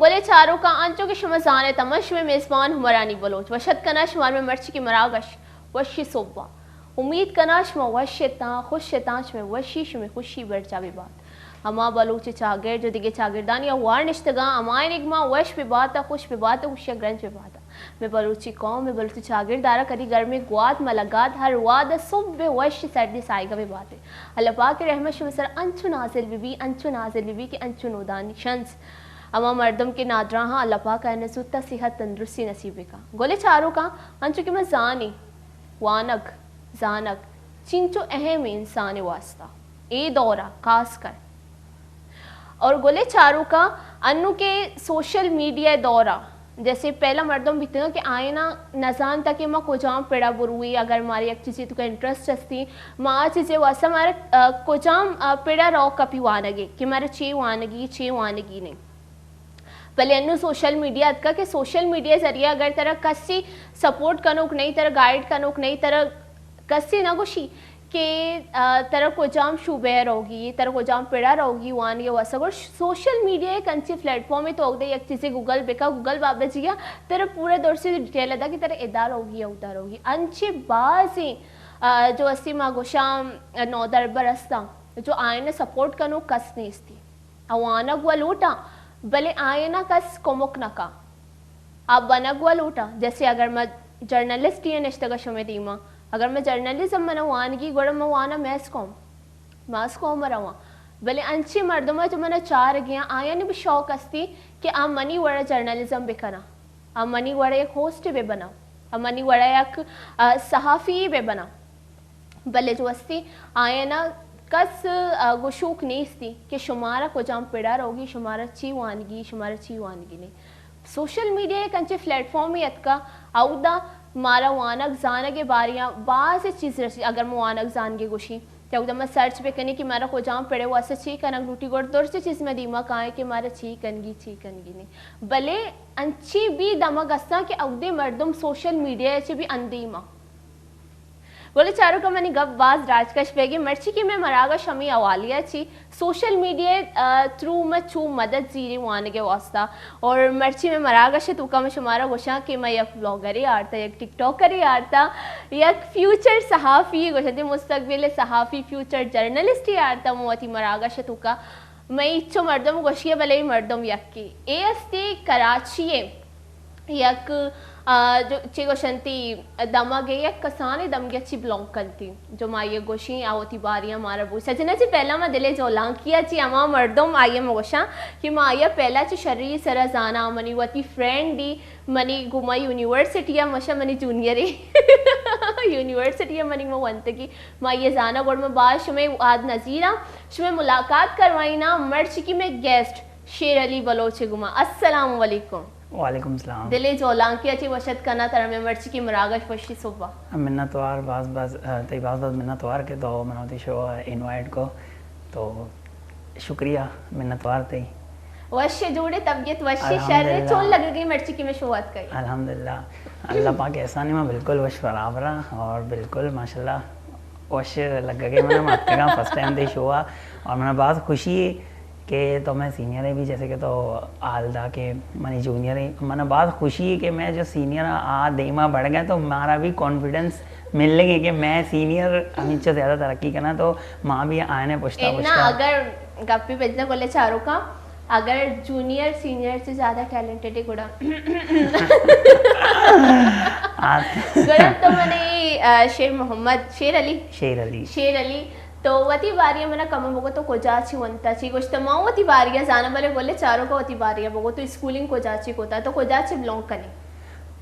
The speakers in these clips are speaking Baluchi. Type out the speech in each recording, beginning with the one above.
گلیں چاروکاں، انچو کہ شما زانت، من شمئے میزبان عمرانی بلوچ۔ وش اتک کناں شمارا مئے مرچیگیں مراگش وشی سہب ءَ۔ امیت کناں شما وش اتاں، خوش اتاں، شمئے وشی، شمئے خوشی برجاہ بہ بات۔ ہما بلوچ چاگرد جو دگہ چاگردانی ہوار نشتگاں، ہمائینگ ما وش بہ بات ءُ خوش بہ بات ءُ خوشی ءَ گرنج بہ بات۔ مئے بلوچی قوم، مئے بلوچی چاگرد ءَ را کدی گرمیں گوات مہ لگات، ہر وہد ءَ سہب ءِ وش سردی ساہگ ءَ بہ بات۔ اللہ پاک ءِ رحمت شمئے سرا انچو نازل بہ بی، انچو نازل بہ بی کہ انچو نودانی شنز ہما مردم کہ نادراہاں، اللہ پاک آیاں زوت ءَ صحت تندرستی نصیب بکا۔ گلیں چاروکاں، انچو کہ ما زانیں، وانگ، زانگ چنچو اہم انسان ءِ واسطہ اے دور ءَ خاص کر۔ اور گلیں چاروکاں، انو کہ سوشل میڈیا ءِ دور ءَ، جیسے پہلا مردم بیتگاں کہ آیانا نزانتا کہ ما کجام پڑا بروی، اگر مارا یک چیزے توکا انٹرسٹ ہستی، ما آ چیزے واسطہ مارا، آ، کجام، آ، پڑا رو کپی وانگے، کہ مارا چے وانگی، چے وانگی نہیں۔ بلے انو سوشل میڈیا اتکا کہ سوشل میڈیا ذریعہ اگر ترا کسی سپورٹ کنوک نہیں، ترا گائیڈ کنوک نہیں، ترا کسی نہ گوشی کہ، آ، ترا کجام شعبہ ءَ روگی، ترا کجام پڑا روگی وانگے واسطہ۔ گڑا سوشل میڈیا یک انچیں پلیٹ فارمے، تو اگدے یک چیزے گوگل بکا، گوگل بابا جی ءَ ترا پورا درستی ڈیٹیل ادا کہ ترا ادا روگی یا ادا روگی۔ انچیں بازیں، آ، جو استی ما گوشاں نودربر استاں، جو آیانا سپورٹ کنوک کس نیستی۔ آ وانگ و لوٹاں، بلے آیانا کس کمک نہ کن۔ آ بنگ و لوٹاں۔ جیسے اگر ما جرنلسٹی ءَ نشتگا شمئے دیما، اگر ما جرنلزم منا وانگی، گڑا ما واناں میس قوم، ماس قوم ءَ رواں۔ بلے انچیں مردماں جو منا چارگی آں، آیانی بھی شوق استی کہ آ منی وڑا جرنلزم بکناں، آ منی وڑا یک ہوسٹ بہ بناں، آ منی وڑا یک، آ، صحافی بہ بناں۔ بلے جو استی آیانا کس، آ، گوشوک نیستی کہ شمارا کجام پڑا روگی، شمارا چی وانگی، شمارا چی وانگی نے۔ سوشل میڈیا یک انچیں پلیٹ فارمے اتکا، اودا مارا وانگ زانگ ءِ باریاں باز چیز رسی۔ اگر ما وانگ زانگے گوشی، کہ اودا ما سرچ بکنی کہ مارا کجام پڑے واسطہ چی کنگ لوٹی، گڑا درست چیز ما دیما کائیں کہ مارا چی کنگی، چی کنگی نے۔ بلے انچیں بھی دمگ استاں کہ اودے مردم سوشل میڈیا چے بھی اندیما۔ گلیں چاروکاں، منی گپ باز راجکش بیگی، مرچی کہ مئے مراگش ہمے حوالے ءَ چی سوشل میڈیا، آ، تھرو ما چو مدد زیری وانگ ءِ واسطہ۔ اور مرچی مئے مراگش ءِ توکا ما شمارا گوشاں کہ ما یک بلاگرے آرتا، یک ٹک ٹاکرے آرتا، یک فیوچر صحافی گوشنتی، مستقبل صحافی، فیوچر جرنلسٹے آرتا ما وتی مراگش ءِ توکا۔ مئے ہچو مردم گوشی ءَ، بلے اے مردم یکے۔ اے استی کراچی ءِ یک، آ، جو چے گوشنتی دمگ ءِ، یک کسانیں دمگے چی بلونگ کنتی۔ جو ما آئی ءَ گوشیں، آ وتی باریاں مارا بوشت۔ سجنا چی پہلا ما دل ءِ جولانکی ءَ چی ہما مردم آئی ءَ ما گوشاں کہ ما آئی ءَ پہلا چی شری سرا زاناں، منی وتی فرینڈی، منی گوما یونیورسٹی ءَ مشا منی جونیئرے۔ یونیورسٹی ءَ منی ما ونتگی۔ ما آئی ءَ زاناں، گڑا ما باز شمئے آد نزیراں، شمئے ملاقات کروائیناں، مرچی کہ مئے گیسٹ شیر علی بلوچ ءِ گوما۔ السلام علیکم۔ وعلیکم السلام۔ دل ءِ جولانکی ءَ چی وش اتک کناں ترا مئے مرچی کہ مراگش وشی سہب ءَ۔ منتوار، باز باز، آ، تئی باز باز منتوار کہ تو منا وتی شو ءَ انوائٹ کو۔ تو شکریہ، منتوار تئی۔ وش ئے، جوڑ ئے، طبیعت وش ئے، شر ئے، الحمدللہ۔ چون لگگی مرچی کہ مئے شو ءَ اتکئی؟ الحمدللہ، اللہ پاک احسان ءَ، ما بالکل وش برابر آں اور بالکل ماشاءاللہ وش لگگی۔ من اتکگاں فرسٹ ٹائم تئی شو ءَ اور منا باز خوشی ہے کہ تو مئے سینئر ئے بھی، جیسے کہ تو حال دا کہ منی جونیئر ئے۔ منا باز خوشی ہے کہ مئے جو سینئر آ دیما بڑھ گئے تو مارا بھی کانفیڈنس ملگ ءَ کہ مئے سینئر ہمینچو زیادہ ترقی کناں، تو ما بھی آیاں پشتا انا پشتا۔ اگر گپے بجنا گلیں چاروکاں، اگر جونیئر سینئر سے زیادہ ٹیلنٹڈ ئے گڑا۔ آ۔ گڑا تو منے، آ، شیر محمد، شیر علی۔ شیر علی۔ شیر علی۔ تو وتی باری ءَ منا کمو بگو تو کجا چی ونتا چی گوشتا؟ ما وتی باری ءَ زاناں، بلے گلیں چاروکاں وتی باری ءَ بگو تو اسکولنگ کجا چی کتا، تو کجا چی بلونگ کنے؟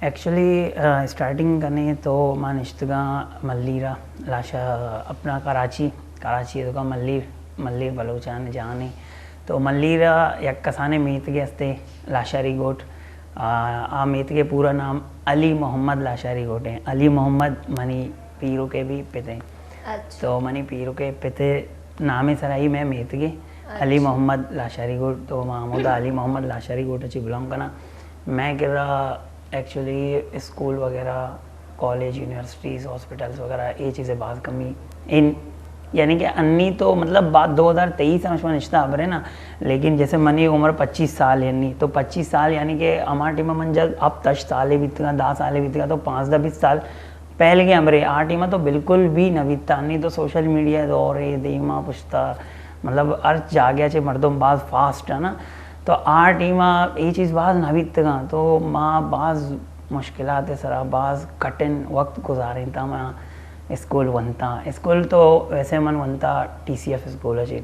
ایکچولی، آ، اسٹارٹنگ کنیں تو ما نشتگاں ملیر ءَ، لاشا اپنا کراچی، کراچی ءِ توکا ملیر، ملیر بلوچانی جانے۔ تو ملیر ءَ یک کسانیں میتگے استے لاشاری گوٹ۔ آ، آ میتگے پورا نام علی محمد لاشاری گوٹ ایں۔ علی محمد منی پیرک ءِ بھی پت ایں۔ اچھا۔ تو منی پیرک ءِ پت ءِ نام ءِ سرا ہی مئے میتگے علی اچھا۔ محمد لاشاری گوٹ، تو ما ہمودا علی محمد لاشاری گوٹ ءَ چی بلونگ کناں۔ مئے کرا ایکچولی اسکول وغیرہ، کالج، یونیورسٹیز، ہاسپٹلز وغیرہ، اے چیزیں باز کمی ایں۔ یعنی کہ انی تو مطلب بعد دو ہزار تئیس ہم شما نشتہ برے نا، لیکن جیسے منی عمر پچیس سال یعنی، تو پچیس سال یعنی کہ ہما ٹائم من جب ہفت ہشت سالے بیتگا، دہ سالے بیتگا، تو پانزدہ بیست سال پہلے کے ہمرے آ ٹائم تو بالکل بھی نہ بیتا، انی تو سوشل میڈیا دور ہے، دیما پشتا مطلب ہر جاگہ چے مردم باز فاسٹ ہے نا، تو آ ٹائم اے چیز باز نہ بیتگا، تو ما باز مشکلات سرا باز کٹن وقت گزارینتا ما اسکول ونتا۔ اسکول تو ویسے من ونتا ٹی سی ایف اسکول چی۔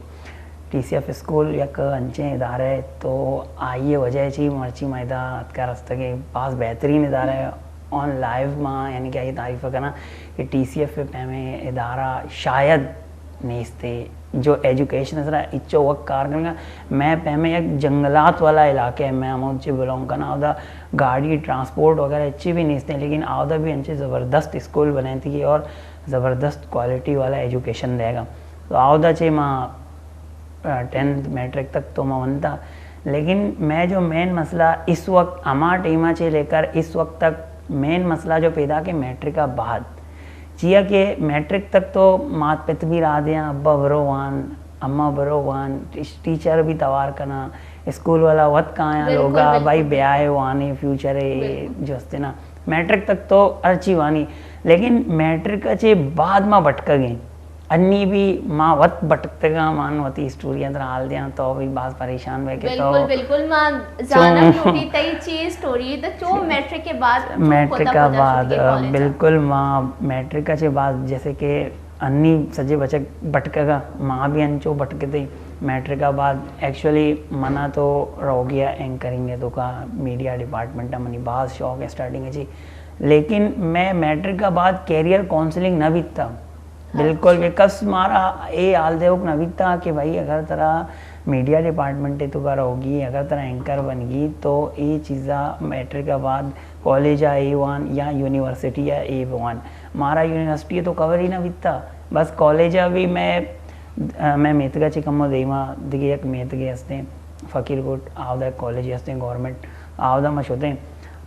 ٹی سی ایف اسکول یک انچیں ادارہ ہے، تو آئی وجہ چی مرچی ما ادا اتکا رستگیں باز بہترین ادارہ ہے۔ آن لائیو ما یعنی کہ آئی تعریف کرنا کہ ٹی سی ایف پہ پیمیں ادارہ شاید نیستے، جو ایجوکیشن سرا اچو وقت کار کنگا۔ میں پیمیں یک جنگلات والا علاقہ ہے، میں ہمود چی بلونگ کنا، اودا گاڑی ٹرانسپورٹ وغیرہ اچی بھی نیستے، لیکن اودا بھی انچے زبردست اسکول بنائیں تھی اور زبردست کوالٹی والا ایجوکیشن دے گا۔ تو اودا چے ما ٹینتھ میٹرک تک تو ما ونتا، لیکن میں جو مین مسئلہ اس وقت ہما ٹائما چے لے کر اس وقت تک مین مسئلہ جو پیدا کہ میٹرک بعد چیا کہ میٹرک تک تو مات پت بھی را دیاں، ابا برو وان، اما برو وان، ٹیچ-، ٹیچر بھی توار کنا، اسکول والا وت کایاں لوگا، بھائی بیائے وانے فیوچر ہے جو استے نا۔ میٹرک تک تو ہر چی وانی، لیکن میٹرک چے بعد ما بٹکگیں۔ انی بھی ما وت بٹکتگاں، مان وتی اسٹوریاں ترا حال دیاں، تو بھی باز پریشان بے کہ تو بالکل، بالکل، ما زانم لوٹی تئی چی اسٹوری، تو چو میٹرک کے بعد چو میٹرک کا بعد، بالکل، ما میٹرک چے بعد جیسے کہ انی سجے بچک بٹکگا، ما بھی انچو بٹکتے۔ میٹرک کا بعد ایکچولی منا تو روگیا اینکرنگ ہے تو کا میڈیا ڈپارٹمنٹ منی باز شوق ہے اسٹارٹنگ چی، لیکن میں میٹرک کا بعد کیریئر کاؤنسلنگ نہ بیتا۔ بالکل، بکس مارا اے حال دیوک نہ بیتا کہ بھائی اگر ترا میڈیا ڈپارٹمنٹ تو کا روگی، اگر ترا اینکر بنگی تو اے چیزا میٹرک کے بعد کالج آ اے وان یا یونیورسٹی آ اے وان۔ مارا یونیورسٹی تو کور ہی نہ بیتا، بس کالج آ بھی میں، میں میتگا چے کمو دیما دگہ یک میتگے ہستیں فقیر گٹ، آودا کالج ہستیں گورنمنٹ، آودا ما شتیں،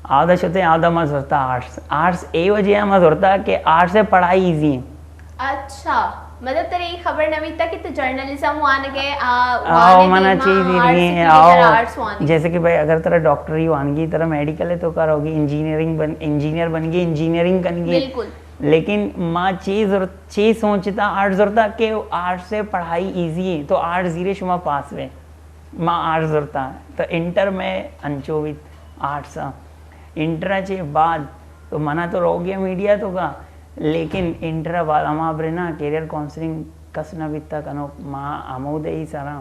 آودا شتیں، آودا ما زرتا آرٹس۔ آرٹس اے وجہ ما زرتا کہ آرٹس پڑھائی ایزی ہیں۔ اچھا، مطلب ترے یہ خبر نہ بیتا کہ تو جرنلزم وانگے، آ، آو، وانگے منا دیما چیز ہی آرٹس نہیں ہے، کی آو، طرح آرٹس وانگے۔ جیسے کہ بھائی اگر ترا ڈاکٹری وانگی، ترا میڈیکل ہے تو کروگی، انجینئرنگ بن، انجینئر بنگی، انجینئرنگ کنگی۔ بالکل۔ لیکن ما چی زرت، چی سوچتا، آرٹس زرتا کہ آرٹس سے پڑھائی ایزی ہے، تو آرٹس زیرے شما پاس ہوئے۔ ما آرٹس زرتا، تو انٹر میں انچو بیت آرٹس آ۔ انٹر چے بعد تو منا تو روگیا میڈیا تو کا، لیکن انٹر بعد ہما برے نا کیریئر کاؤنسلنگ کس نہ بیتا کنو، ما ہمودے ہی سرا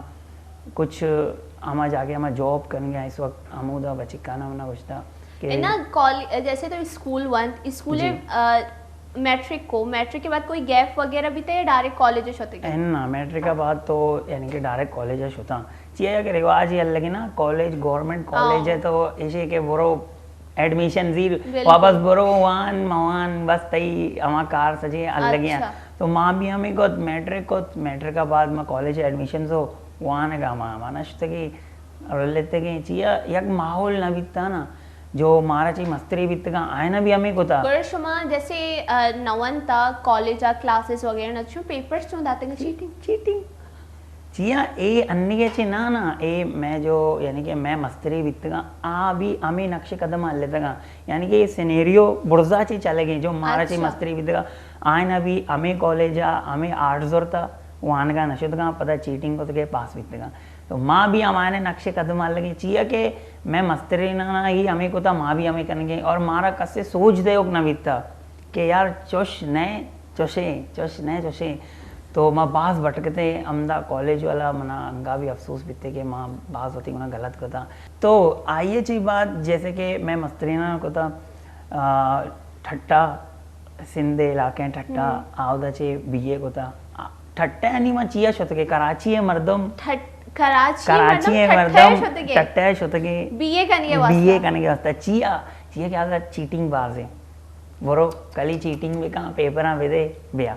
کچھ ہما جاگہ ہما جاب کنگے، اس وقت ہمودا بچکانا منا گوشتا کہ نا کال-، جیسے تو اسکول ونت، اسکول جی۔ آ، میٹرک کو، میٹرک کے بعد کوئی گیپ وغیرہ بھی تھے یا ڈائریکٹ کالج شتے گئے؟ اے نا، میٹرک کے بعد تو یعنی کہ ڈائریکٹ کالج شتا۔ چیا کہ رواج یہ لگے نا، کالج، گورنمنٹ کالج ہے تو ایسے کہ برو ایڈمیشن زیر، بالکل۔ واپس برو وان موان، بس تئی ہما کار سجے الگے ہیں۔ اچھا۔ تو ماں بھی ہمیں کو میٹرک کو، میٹرک کے بعد میں کالج ایڈمیشن سو وان گا ما، ما نشتگی رلتگیں، چیا یک ماحول نہ بیتا نا، جو مارا چی مستری بیتگا، آئینا بھی ہمیں کتا۔ گڑا شما جیسے، آ، نون تا کالج آ کلاسز وغیرہ نہ چون پیپرز چون داتگا؟ Cheating, cheating. چیا اے انیگے چی نا نا، اے میں جو، یعنی کہ میں مستری بیتگا، آ بھی ہمیں نقش قدم آ لیتگا۔ یعنی کہ اے سینیریو برزا چی چلگیں، جو مارا چی اچھا۔ مستری بیتگا، آئینا بھی ہمیں کالج آ، ہمیں آرٹس زرتا، وانگا نشتگا، پدا چیٹنگ کتگے پاس بیتگا۔ تو ما بھی ہمائنے نقش قدم آ لگیں، چیا کہ میں مسترینانا ہی ہمیں کتا، ما بھی ہمیں کنگیں، اور مارا کسے سوج دیوک نہ بیتا کہ یار چوش نئے چوشے، چوش نئے چوشے۔ تو ما باز بھٹکتے، ہمدا کالج والا منا انگا بھی افسوس بیتے کہ ما باز وتی گنا غلط کتا۔ تو آئیے چی بات جیسے کہ میں مسترینانا کتا، آ، ٹھٹا، سندھ علاقے ٹھٹا، ہم۔ آودا چے بی اے کتا۔ آ، ٹھٹا یعنی ما چیا شتگے، کراچی ہے مردم۔ ٹھٹ-، کراچی کراچی مردم ہے ٹھٹا مردم، شتگے۔ ٹھٹا شتگے۔ بی اے کنگے بی اے واسطہ۔ کنگے واسطہ۔ چیا؟ چیا کہ آودا چیٹنگ باز ہے۔ برو کلی چیٹنگ بکن، پیپراں بدے، بیا۔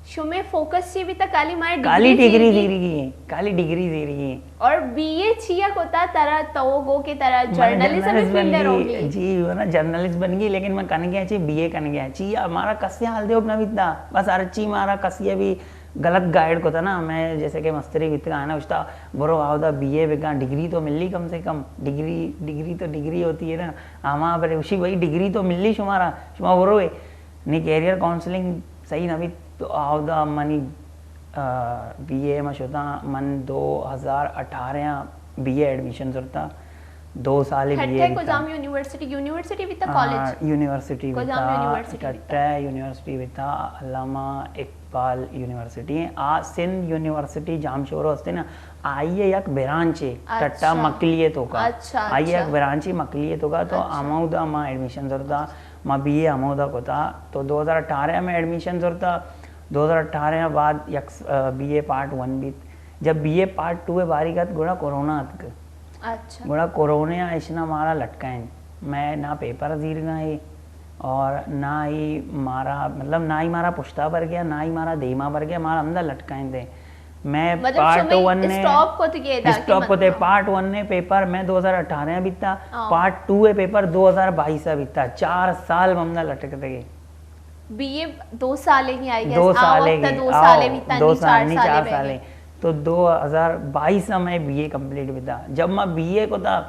شمے فوکس چی بیتا؟ کالی مارے کالی ڈگری ڈگری زیرگی۔ زیرگی ہیں، کالی ڈگری زیرگی ہیں۔ اور بی اے چیا کتا ترا؟ تو گو کہ ترا من جرنلزم جرنلسٹ فیلڈ بنگی، روگی۔ جی، من جرنلسٹ بنگی، لیکن من کنگیا چی بی اے کنگیا۔ چی مارا کسی حال دیوک نہ بیتا۔ بس ہر چی مارا کسی بھی غلط گائیڈ کتا نا، میں جیسے کہ مستری بیتگا نا، اشتا برو آودا بی اے بکن، ڈگری تو ملی کم سے کم، ڈگری، ڈگری تو ڈگری ہوتی ہے نا، ہما برے اشی بھائی ڈگری تو ملی شمارا، شما برو اے۔ نی کیریئر کاؤنسلنگ صحیح نہ بیت تو آودا منی، آ، بی اے ما شتا، من دو ہزار اٹھارہ بی اے ایڈمیشن زرتا، دو سال بی اے ٹھٹہ بیتا۔ کجام یونیورسٹی؟ یونیورسٹی بیتا، آ، کالج؟ یونیورسٹی کجام بیتا، یونیورسٹی بیتا؟ ٹھٹہ یونیورسٹی بیتا، علامہ اقبال یونیورسٹی ہیں۔ آ سندھ یونیورسٹی جامشورو ہستے نا، آئی ء یک برانچ ہے، اچھا۔ ٹٹا مکلی ہے تو کا۔ اچھا، آئی ء یک اچھا۔ برانچ ہے مکلی ہے تو کا، تو اچھا۔ ہمودا ما ایڈمیشن زرتا، ما بی اے ہمودا کتا، تو دو ہزار اٹھارہ میں ایڈمیشن زرتا، دو ہزار اٹھارہ بعد یک، آ، بی اے پارٹ ون بیت۔ جب بی اے پارٹ ٹو ء باری گت گڑا کورونا اتک۔ اچھا۔ گڑا کورونا اشنا مارا لٹکائیں۔ میں نہ پیپر زیرگا ہے اور نہ ہی مارا، مطلب، نہ ہی مارا پشتا بر گیا، نہ ہی مارا دیما بر گیا، مارا ہمدا لٹکائیں دے۔ میں مطلب، پارٹ شمئی ون نے اسٹاپ کت گئے دا کہ اسٹاپ مت-، کتے، ہاں۔ پارٹ ون نے پیپر میں دو ہزار اٹھارہ بیتا، ہاں۔ پارٹ ٹو ء پیپر دو ہزار بائیس بیتا، چار سال ہمدا لٹکتے گئے۔ بی اے دو سالے ہی آئی گیس، دو آ سالے وقت گئے، دو آؤ، سالے بیتا، دو نی سال، چار نی سالے چار بہ سالے۔ گئے۔ تو دو ہزار بائیس میں بی اے کمپلیٹ بیتا۔ جب ما بی اے کتا،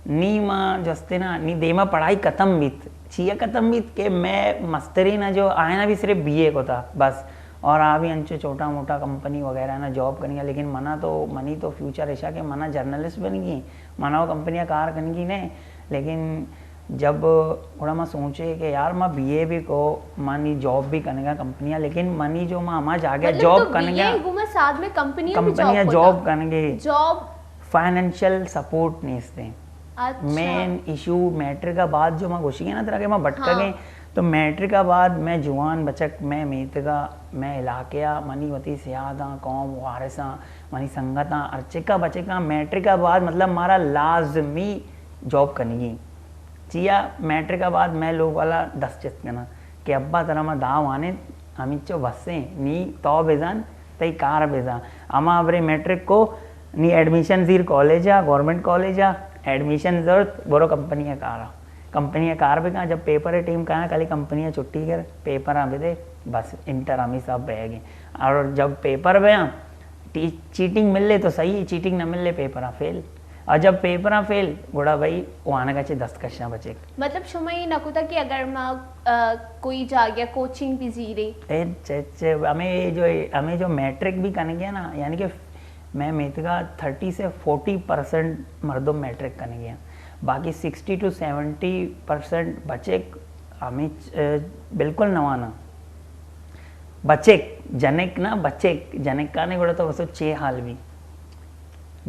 نی ما جستے نا، نی دیما پڑھائی ختم بیت۔ چیا ختم بیت کہ میں مستری نا جو آئے نا بھی صرف بی اے کتا، بس۔ اور آ بھی انچو چھوٹا موٹا کمپنی وغیرہ نا جاب کنگی، لیکن منا تو، منی تو فیوچر ایشا کہ منا جرنلسٹ بنگی، منا وہ کمپنی کار کنگی نے، لیکن جب گڑا ما سوچے کہ یار، ما بی اے بھی کو، منی جاب بھی کنگا کمپنی، لیکن منی جو ما ہما جاگہ مطلب، جاب تو بی اے کنگا، گو ما ساتھ میں کمپنی بھی کمپنی جاب جاب کتا؟ کنگے۔ جاب؟ فائنینشل سپورٹ نیستیں۔ اچھا۔ مین ایشو میٹرک ء بعد جو ما گوشی گے نا ترا کہ ما بٹکگیں، ہاں۔ تو میٹرک ء بعد میں جوان بچک، میں میتگا، میں علاقے ء، منی وتی سیاداں، قوم، وارثاں، منی سنگتاں، ہر چکا بچکاں میٹرک ء بعد مطلب مارا لازمی جاب کنگی۔ چیا میٹرک ء بعد میں لوگ والا دست چست کناں کہ ابا ترا ما دا وانیں، ہمینچو بسیں، نی تو بزان، تئی کار بزان۔ ہما برے میٹرک کو، نی ایڈمیشن زیر کالج ء، گورنمنٹ کالج ء، ایڈمیشن زرت، برو کمپنی ء کار ء۔ کمپنی ء کار بکن، جب پیپر ء ٹیم کایاں، کلی کمپنی ء چھٹی کر، پیپر ء بدے، بس انٹر ہمیں سب بہ گئے۔ اور جب پیپر بیاں، ٹی-، چیٹنگ ملے تو صحیح، چیٹنگ نہ ملے پیپر ء فیل۔ اور جب پیپر ء فیل، گڑا بھائی وانگ ء چہ دست کشاں بچک۔ مطلب شما یہ نہ کتا کہ اگر ما، آ، کوئی جاگہ کوچنگ بھی زیرے؟ اچھا، اچھا، ہمیں جو، ہمیں جو میٹرک بھی کنگے نا، یعنی کہ میں میتگا تھرٹی سے فورٹی پرسنٹ مردم میٹرک کنگے ہیں، باقی سکسٹی ٹو سیونٹی پرسنٹ بچک ہمیں، آ، بالکل نوانا۔ بچک، جنک نا بچک، جنکانے گڑا تو بسو چے حال بھی۔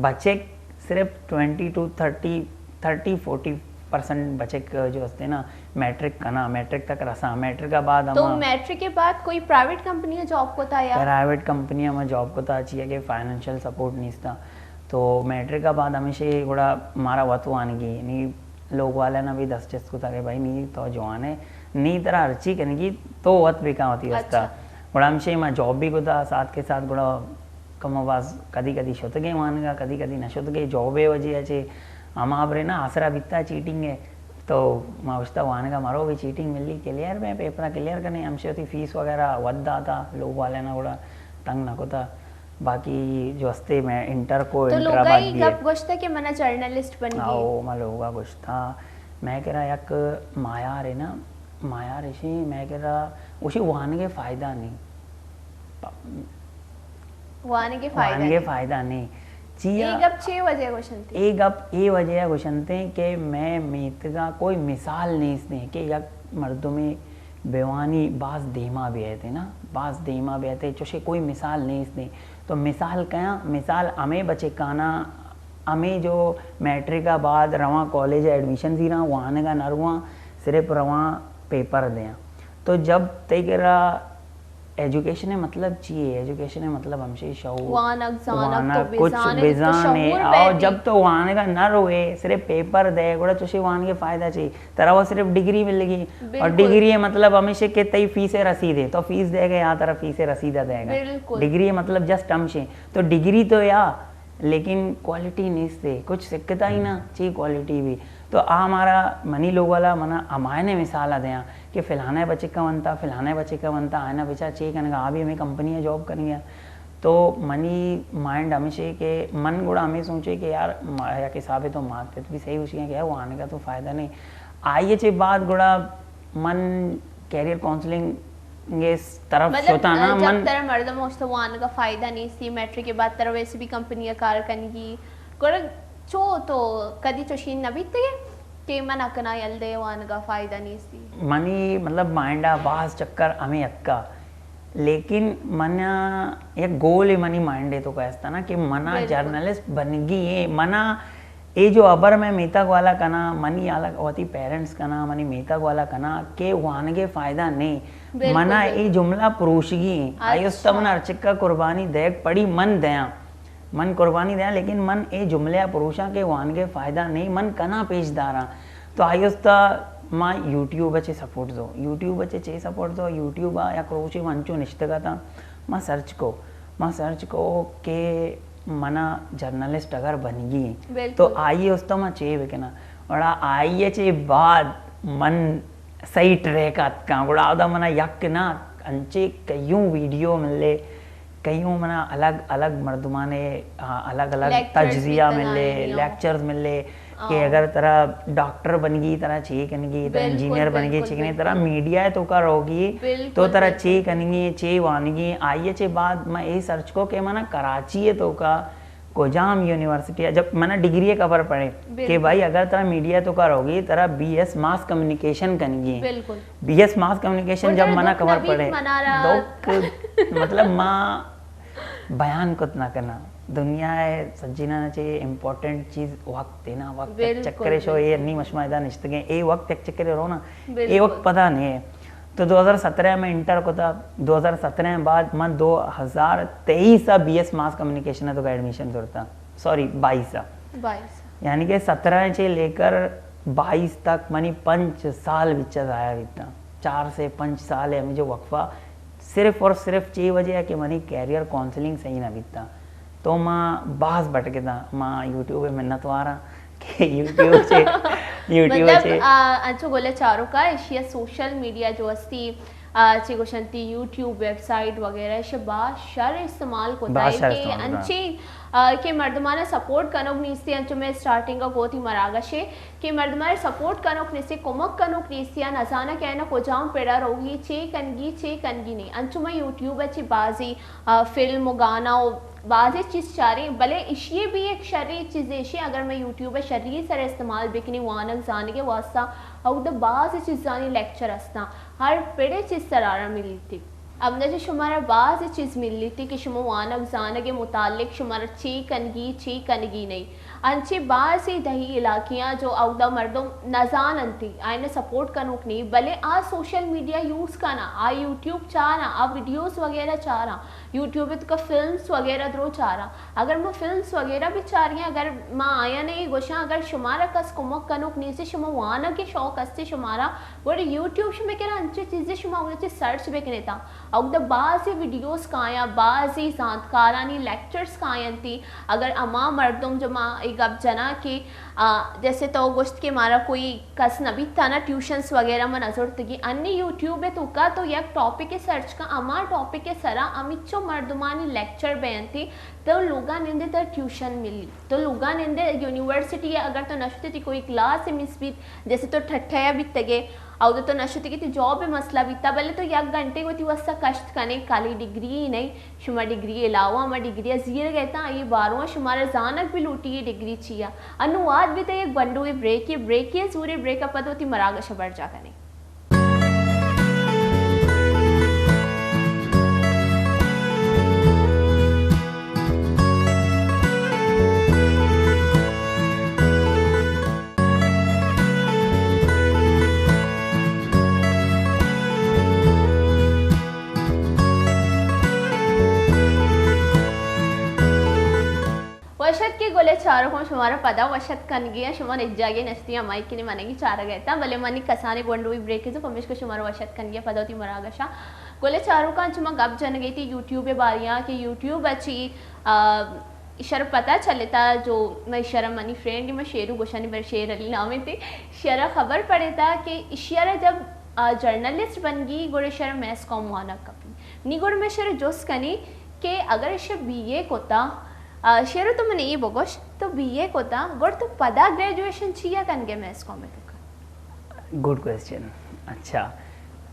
بچک صرف twenty two thirty, thirty forty percent بچک جو ہستے نا، میٹرک کنا، میٹرک تک رسا، میٹرک کے بعد تو ہما میٹرک کے بعد کوئی پرائیویٹ کمپنی جاب کتا یا؟ پرائیویٹ کمپنی ہما جاب کتا، چیا کہ فائنینشل سپورٹ نیستا۔ تو میٹرک کے بعد ہمیشہ گڑا مارا وت وانگی، نی لوگ والا نا بھی دست چست کتا کہ بھائی نی تو جوان ہے، نی ترا ہرچی کنگی تو وت بکا وتی واسطہ۔ اچھا۔ گڑا ہمشے ما جاب بھی کتا، ساتھ کے ساتھ گڑا کم و باز کدی کدی شتگے وانگا، کدی کدی نہ شتگے، جاب وجہ چے ہما برے نا آسرا بیتا چیٹنگ ہے۔ تو ما گوشتا وانگا مرو بھی چیٹنگ ملی، کلیئر میں پیپرا کلیئر کنے، ہمشے وتی فیس وغیرہ ود داتا، لوگ والے نا گڑا تنگ نہ کتا۔ باقی جو ہستے میں انٹر کو، تو انٹر لوگا بعد ای بھی ہے۔ گپ گوشتا کہ منا جرنلسٹ بنگی؟ آؤ، ما لوگا گوشتا، میں کرا یک مایار ہے نا، مایار اشی، میں کرا اشی وانگے فائدہ نہیں۔ وانگے فائدہ وانگے نہیں۔ فائدہ نہیں۔ چیا؟ اے گپ چے وجہ گوشنتے؟ اے گپ اے وجہ گوشنتے کہ میں میتگا کوئی مثال نیست دیں کہ یک مردمے بیوانی باز دیما بیئتے نا، باز دیما بیئتے، چوشے کوئی مثال نیست دیں۔ تو مثال کیاں؟ مثال ہمیں بچکانا، ہمیں جو میٹرک بعد رواں کالج ایڈمیشن زیراں، وانگا نہ رواں، صرف رواں پیپر دیاں۔ تو جب تئی کرا ایجوکیشن ء مطلب چی ہے؟ ایجوکیشن ء مطلب ہمشی شعور، وانگ، زانگ، وانگ، تو کچھ بزانے، تو بزانے، شعور آؤ، بیتی۔ جب تو وانگا نہ روئے، صرف پیپر دے، گڑا چوشی وانگے فائدہ چی؟ ترا وہ صرف ڈگری مل گی۔ اور بالکل۔ ڈگری ء مطلب ہمیشہ کہ تئی فیس ء رسید ہے، تو فیس دے گئے یا ترا فیس ء رسید دے گا۔ بالکل۔ ڈگری ء مطلب جسٹ ہمشی۔ تو ڈگری تو یا، لیکن کوالٹی نیست ہے، کچھ سکتا ہی نا، چی کوالٹی بھی۔ تو آ ہمارا منی لوگ والا منا ہمائنے مثال دیاں کہ فلانے بچکا ونتا، فلانے بچکا ونتا، آئینا بچا چے کنگا، آ بھی ہمیں کمپنی جاب کنگا۔ تو منی مائنڈ ہمیشہ کہ من گڑا ہمیں سوچے کہ یار، ما-، یک حسابے تو مات پت بھی صحیح ہوشی ہیں کہ یار، وانگا تو فائدہ نہیں۔ آئیے چے بعد گڑا من کیریئر کاؤنسلنگ اس طرف مطلب، شوتا نا، جب من ترا مردم ہوشتا وانگا فائدہ نیستی، میٹرک کے بعد ترا ویسے بھی کمپنی کار کنگی، گڑا چو تو کدی چوشین نہ بیتگے کہ من اکنا یل دے وانگا فائدہ نیستی؟ منی مطلب مائنڈا باز چکر ہمیں اتکا، لیکن من یک گول منی مائنڈے تو کہستا نا کہ منا بالکل۔ جرنلسٹ بنگی ہے، منا اے جو ابر میں میتگ والا کنا، منی آلا وتی پیرنٹس کنا، منی میتگ والا کنا کہ وانگے فائدہ نہیں۔ بالکل، منا بالکل۔ اے جملہ پروشگی ہیں۔ آئی استا اچھا۔ من ہر چکا قربانی دیگ پڑی من دیاں۔ من قربانی دیاں، لیکن من اے جملے آ پروشاں کہ وانگے فائدہ نہیں، من کنا پیش داراں۔ تو آئی استا ما یوٹیوب چے سپورٹ دو، یوٹیوب چے چے سپورٹ دو، یوٹیوب آ یک روچے من چو نشتگا تا، ما سرچ کو، ما سرچ کو کہ منا جرنلسٹ اگر بنگی ہیں، بالکل۔ تو آئی استا ما چے بکناں؟ گڑا آئی چے بعد من صحیح ٹریک آتکاں۔ گڑا اودا منا یک نہ، انچے کئیوں ویڈیو ملے، کئیوں منا الگ الگ مردمانے، آ، الگ الگ لیکچرز تجزیہ بیتگ ملے، آئینی ہو۔ لیکچرز ملے کہ آ۔ اگر ترا ڈاکٹر بنگی، ترا چے کنگی، ترا بالکل، انجینئر بنگی، بالکل، چے کنگی، ترا بالکل۔ میڈیا توکا روگی، بالکل، تو ترا بالکل۔ چے کنگی، چے وانگی، آئی چے بعد ما اے سرچ کو کہ منا کراچی توکا کجام یونیورسٹی ہے؟ جب منا ڈگری خبر پڑے کہ بالکل۔ بھائی، اگر ترا میڈیا توکا روگی، ترا بی ایس ماس کمیونیکیشن کنگی۔ بالکل۔ بی ایس ماس کمیونیکیشن جب منا خبر پڑے، دکھ، مطلب، ما بیان کت نہ کنا۔ دنیا ہے سجینا چے امپورٹنٹ چیز وقت ہے نا، وقت۔ بالکل، چکرے شو، یہ بالکل۔ نی مشما ادا نشتگیں، اے وقت یک چکرے رو نا، اے بالکل۔ وقت پتہ نہیں ہے۔ تو دو ہزار سترہ میں انٹر کتا، دو ہزار سترہ بعد من دو ہزار تئیس آ بی ایس ماس کمیونیکیشن توکا ایڈمیشن زرتا، سوری، بائیس آ۔ بائیس۔ یعنی کہ سترہ چے لے کر بائیس تک منی پنچ سال بچا ضائع بیتا۔ چار سے پنچ سال ہے ہمیں جو وقفہ، صرف اور صرف چے وجہ ہے کہ منی کیریئر کاؤنسلنگ صحیح نہ بیتا۔ تو ما باز بٹکتا، ما یوٹیوب منت وارا کہ یوٹیوب چے، یوٹیوب مطلب، چے۔ آ، انچو گلے چاروکا، ایشیا سوشل میڈیا جو استی، آ، چے گوشنتی یوٹیوب، ویب سائٹ وغیرہ، ایشیا باز شر استعمال کتا باز ہے شر کہ استعمال کتا۔ انچی، آ، کہ مردمانا سپورٹ کنوک نیستی، انچو میں اسٹارٹنگ کا گوتی مراگشے کہ مردمانا سپورٹ کنوک نیستی، کمک کنوک نیستی، آ نزانا کہ آئینا کجام پیڑا روگی، چے کنگی، چے کنگی نہیں۔ انچو میں یوٹیوب چے بازی آ، فلم و گانا و بازیں چیز چاریں، بلے اشی بھی ایک شری چیزے اشی، اگر میں یوٹیوب شری سر استعمال بکنی وانگ زانگے واسطہ، اودا باز چیزانی لیکچر ہستاں، ہر پڑے چیز سرارا ملیتی۔ ہمدا چہ شمارا باز چیز ملیتی کہ شما وانگ زانگ متعلق شمارا چے کنگی، چے کنگی نہیں۔ انچیں بازیں دہی علاقیاں جو اودا مردم نزان انتی، آئین سپورٹ کنوک نی، بلے آ سوشل میڈیا یوز کنا، آ یوٹیوب چارا، آ ویڈیوز وغیرہ چارا، یوٹیوب توکا فلمز وغیرہ درو چارا۔ اگر ما فلمز وغیرہ بھی چاریاں، اگر ما آیاں اے گوشاں، اگر شمارا کس کمک کنوک نیستی، شما وانگ شوق استی شمارا، گڑا یوٹیوب شمے کرا انچیں چیزے شما اودا چہ سرچ بکنیتا۔ اودا بازیں ویڈیوز کایاں، بازیں زانتکارانی لیکچرز کاینتی۔ اگر ہما مردم جو ما اے گپ جناں کہ، آ، جیسے تو گوشت کہ مارا کوئی کس نہ بیتا نا، ٹیوشنز وغیرہ ما نہ زرتگی۔ انی یوٹیوب توکا تو یک ٹاپک سرچ کن، ہما ٹاپک سرا ہمینچو مردمانی لیکچر بینتی، تو لوگا نندے ترا ٹیوشن ملی۔ تو لوگا نندے یونیورسٹی اگر تو نشتے تی کوئی کلاس مس بیت، جیسے تو ٹھٹھیا بیتگے، اودا تو نشتگے تی جاب مسئلہ بیتا، بلے تو یک گھنٹے وتی واسطہ کشت کنے، کالی ڈگری ہی نہیں، شما ڈگری علاوہ ہما ڈگری زیر گئے تا، یہ بارواں شمارا زانگ بھی لوٹی یہ ڈگری چیا۔ انو واد بیتا یک گونڈوے بریکے، بریکے زورے بریک پد وتی مراگش برجا کنے۔ وش اتکے گلے چاروکاں، شمارا پدا وش اتک کنگی آں۔ شما نجاگے نشتی آں، مائیک نے منگی چارگ ء اتاں، بلے منی کسانیں گونڈوی بریک ء، پمیشکا شمارا وش اتک کنگی آں پدا وتی مراگشاں۔ گلے چاروکاں، چما گپ جنگے تی یوٹیوب ء باریاں کہ یوٹیوب ء چی، آ، ایشرا پتا چلتا جو، ما ایشرا، منی فرینڈ، ما شیرو گوشانی، بر شیر علی نام تے، ایشرا خبر پڑتا کہ ایشرا جب آ، جرنلسٹ بنگی، گڑا ایشرا میس کام وانگ کپی۔ نی گڑا میں ایشرا جست کنی کہ اگر ایشرا بی اے کتا، آ، شیرو تو من اے بگوش، تو بی اے کتا، گڑا تو پدا گریجویشن چیا کنگے میس کام توکا؟ Good question. اچھا،